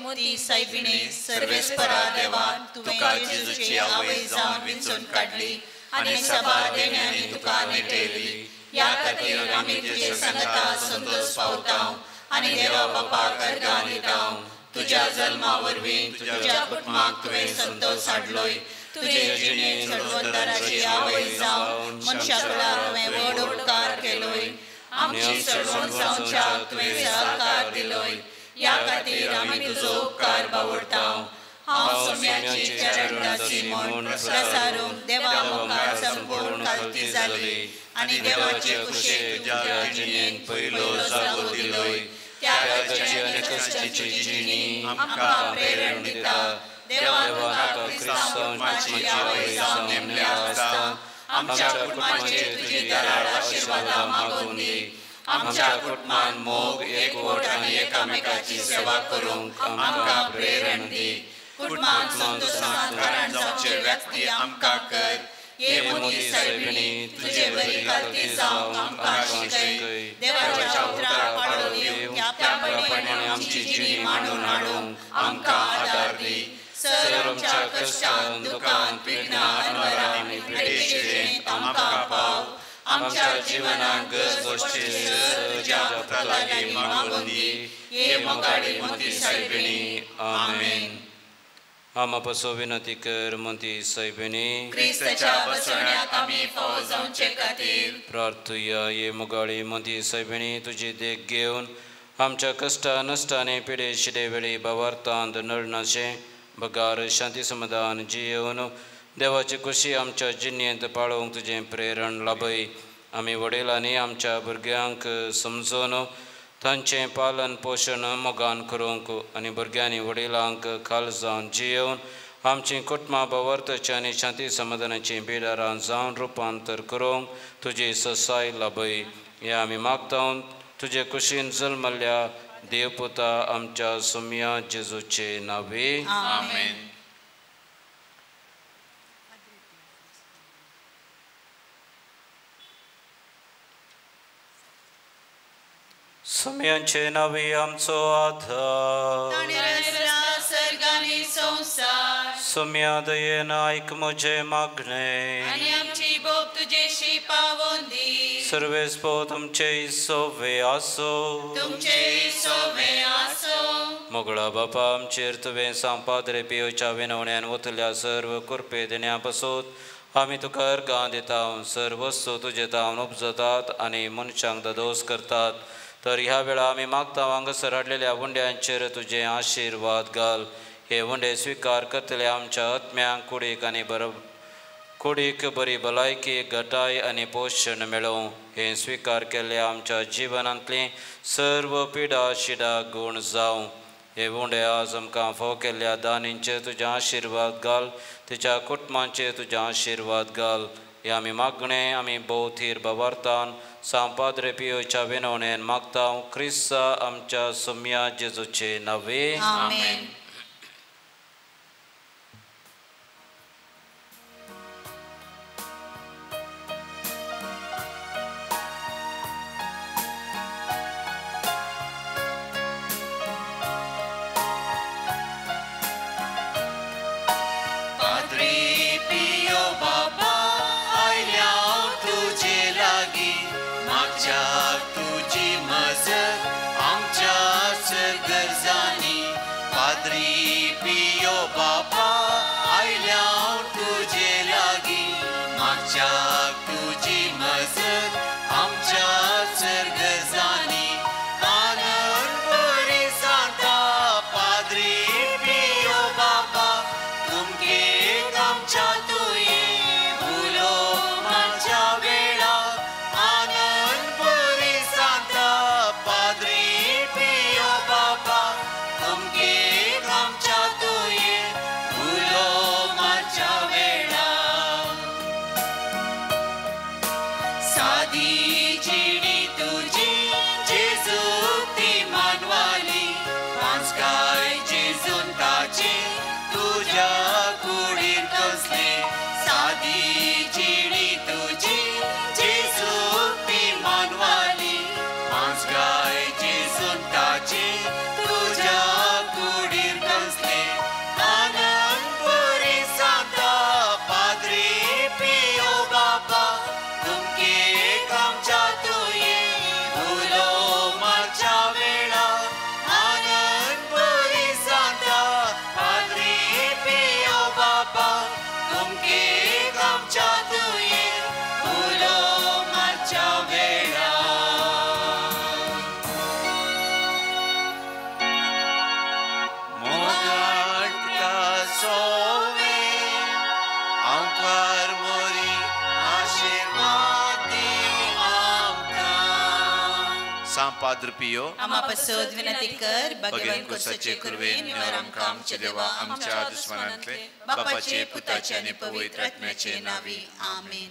मोती सायबिणी सर्वेस्परा देवान तुका जेजूची आवय जावन विंचून काडली आनी साबार देण्यांनी तुका नेटयली. ह्या खातीर आमी तुजे सांगाता संतोष पावता आनी देवा बापाक अर्गां दिता. तुज्या जल्मा वरवीं तुज्या कुटुंबाक तुवें संतोष हाडलोय. तुजे जिणेंत चडवंतराची आवय जावन मनशाकुळाक तुवें व्हड उपकार केलोय. आमची चडवण जावच्याक तुवें सहकार दिलोय. ह्या खातीर आमी तुजो उपकार बावडता. हांव सोम्याची चरणदासी म्हूण प्रसारूंक देवा मुखार संपूर्ण कालती जाली आनी देवाचे कुशेक तुज्या जिणेंत पयलो जागो दिलोय. त्यागाची आनी कश्टाची जिणी आमकां प्रेरण दिता. देवा तुका क्रिस्तांव कुटुंबाची आवय जावन नेमल्या आसता आमच्या कुटुंबाचेर तुजी दराळ आशिर्वादां मागून दी. आमच्या कुटुंबान मोग एकवट आनी एकामेकाची सेवा करूंक आमकां प्रेरण दी. कुटुंबान संतोषान कारण जावचे व्यक्ती आमकां कर. हे मोती सायबिणी तुजे बरी कालती जावंक आमकां शिकय. देवाच्या उतराक पाळो दिवंक त्या प्रमाणे आमची जिणी मांडून हाडूंक आमकां आदार दी. सर आमच्या कश्टान दुखान पिडना अनवरान आनी पिडेचें आमकां पाव. आमच्या जिवनाक गरज वस्तू तुज्या पुता लागीं मागून दी हे मोगाळी मोती सायबिणी. आमेन. आमा पसो विनंती कर मोती सायबिणी क्रिस्ताच्या बसवण्याक आमी फावो जावचे खातीर. प्रार्थुया. हे मोगाळी मोती सायबिणी तुजी देख घेवन आमच्या कश्टा नश्टाने पिडे शिडे वेळी भावार्थांत नळनाशें बगार शांती समाधान जियेवन देवाची खुशी आमच्या जिणेंत पाळोवंक तुजें प्रेरण लाभय. आमी वडिलांनी आमच्या भुरग्यांक समजून तांचें पालन पोशण मोगान करूंक आनी भुरग्यांनी वडिलांक खाल जावन जियेवन आमची कुटुंबां भावार्थाची आनी शांती समाधानाची बिडारां जावन रुपांतर करूंक तुजी ससाय लाभय. हें आमी मागता तुजे कुशीन जल्मल्ल्या देवपुता आमच्या सोम्या जेजूचे नावे. आमेन. सुम्यांचे नावे आमचो आधार. सुम्या दयेन आयक म्हजें मागणें आनी आमची बोब तुजेशी पावोवन दी. सर्वेस्पो तुमचे सोवे आसो. तुमचे सोवे आसो. मोगळा बापा आमचेर तुवें सांपाद्रे पियोच्या विनवण्यान वतल्या सर्व कुरपे देण्या पासून आमी तुका अर्गां दिता. सर्व वस्तू तुजे तावन उपजतात आनी मनशांक ददोस करतात. तर ह्या वेळा आमी मागता हांगासर हाडलेल्या उंड्यांचेर तुजे आशिर्वाद घाल. हे उंडे स्विकार करतले आमच्या आत्म्यांक कुडीक आनी कुडीक बरी भलायकी घटाय आनी पोशण मेळोवं. हें स्विकार केल्ले आमच्या जिवनांतली सर्व पिडा शिडा गूण जावं. हे उंडे आज आमकां फाव केल्ल्या दानींचेर तुजे आशिर्वाद घाल. तिच्या कुटुंबांचेर तुजे आशिर्वाद घाल. हे आमी मागणें आमी भोव थीर भावार्थान सांपाद्रे पियोच्या विनवणेन मागता क्रिस्ता आमच्या सोम्या जेजूचे नावे. आमेन. पाद्र पियो आमा पासत विनंती कर. भगवान कुर्साचे कुर्वेन निवार आमकां आमचे देवा आमच्या दुस्मनांतले बापाचे पुताचे आनी पवित्र आत्म्याचे नांवी. आमेन.